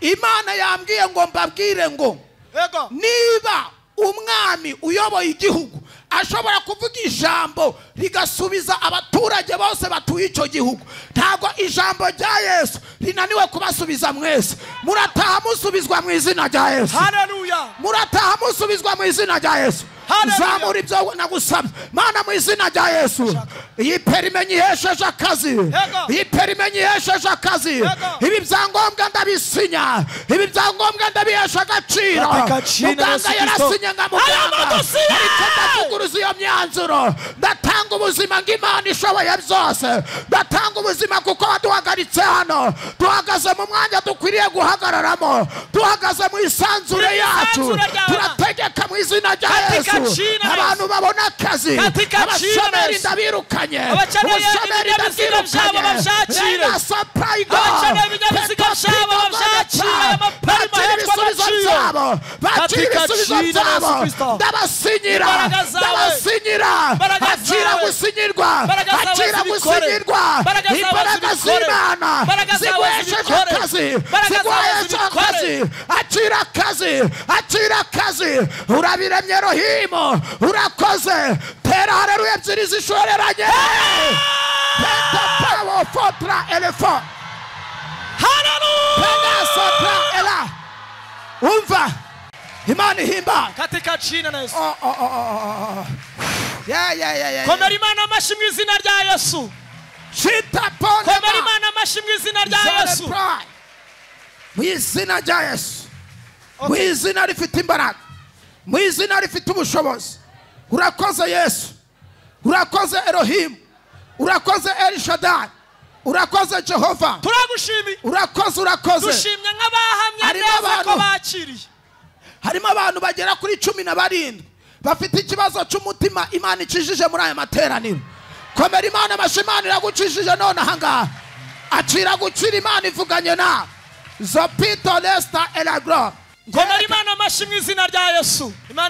Imana yambwiye ngo mbabwire ngo Ego. niba umwami uyoboye igihugu ashobora kuvuga ijambo rigasubiza abaturage bose batuye icyo gihugu, ntabwo ijambo rya Yesu rinaniwe kubasubiza mwese. Murataha musubizwa mu izina rya Yesu. Haleluya. Murataha musubizwa mu izina rya Yesu. Haleluya. Zamura ibyo nagusabye Mana mu izina rya Yesu. Iyi perime nyihesheje akazi, Yego. iyi perime nyihesheje akazi. Yego. Ibi byangombwa ndabisinya, ibi byangombwa ndabihesha agaciro. Katika jina la Muganga Yesu Kristo. yarasinye nga Aya muganga, madosiye! ariko ndavuguruza iyo myanzuro. Ndatanga ubuzima ng'Imana ishoboye byose. Ndatanga ubuzima kuko waduhagaritse hano, duhagaze mu mwanya dukwiriye guhagararamo, duhagaze mu isanzure Mu yacu. isanzure ryawe. Turategeka mu izina rya Katika Yesu, jina la abantu Yesu. babona akazi. Katika jina la Abashomeri Yesu. ndabirukanye, Abakeneye ubushomeri ibinyabiziga byabo ndabwirukanye. babyakire. Rena sapraigo. Abakeneye ibinyabiziga byabo babyakire. Aya maparima Bakire ahetswe ibisubizo agaciro. byabo, bakire Katika ibisubizo jina la Yesu byabo. Kristo. Ndabasinyira, Imbaraga zawe. ndabasinyira. Imbaraga Akira zawe. gusinyirwa, Imbaraga zawe akira zibikore. gusinyirwa. Imbaraga zawe Imbaraga zibikore. z'Imana Imbaraga zawe ziguhesheje zibikore. akazi, Imbaraga zawe ziguheshe zibikore. akazi. Akira akazi, akira akazi. Urabiremye Elohimu, urakoze. Tera haleluya ebyiri zishoreranye. Penta power fotra elephant. Haleluya. Penta sotra ela. Umva Imana ihimba. Katika jina la Yesu. Oh, oh, oh, oh, oh. Yeah, yeah, yeah, yeah. Komera Imana amashyi mu izina rya Yesu. Shita pone. Komera Imana amashyi mu izina rya Yesu. Mu izina rya Yesu. Mu izina rifite imbaraga. Mu izina rifite ubushobozi. Urakoze Yesu. Urakoze Elohim. Urakoze El Shaddai. Urakoze Jehova. Turagushimiye. Urakoze, urakoze. Dushimye nk'abahamya Harimo neza ko abantu. bakiriye. Harimo abantu bagera kuri 17 bafite ikibazo cy'umutima Imana ikijije muri aya materaniro. Komera Imana amashyi, Imana iragucishije none ahangaha. Akira gukira, Imana ivuganye nawe. Zopito lesta elagro. Komera Imana amashyi mu izina rya Yesu. Imana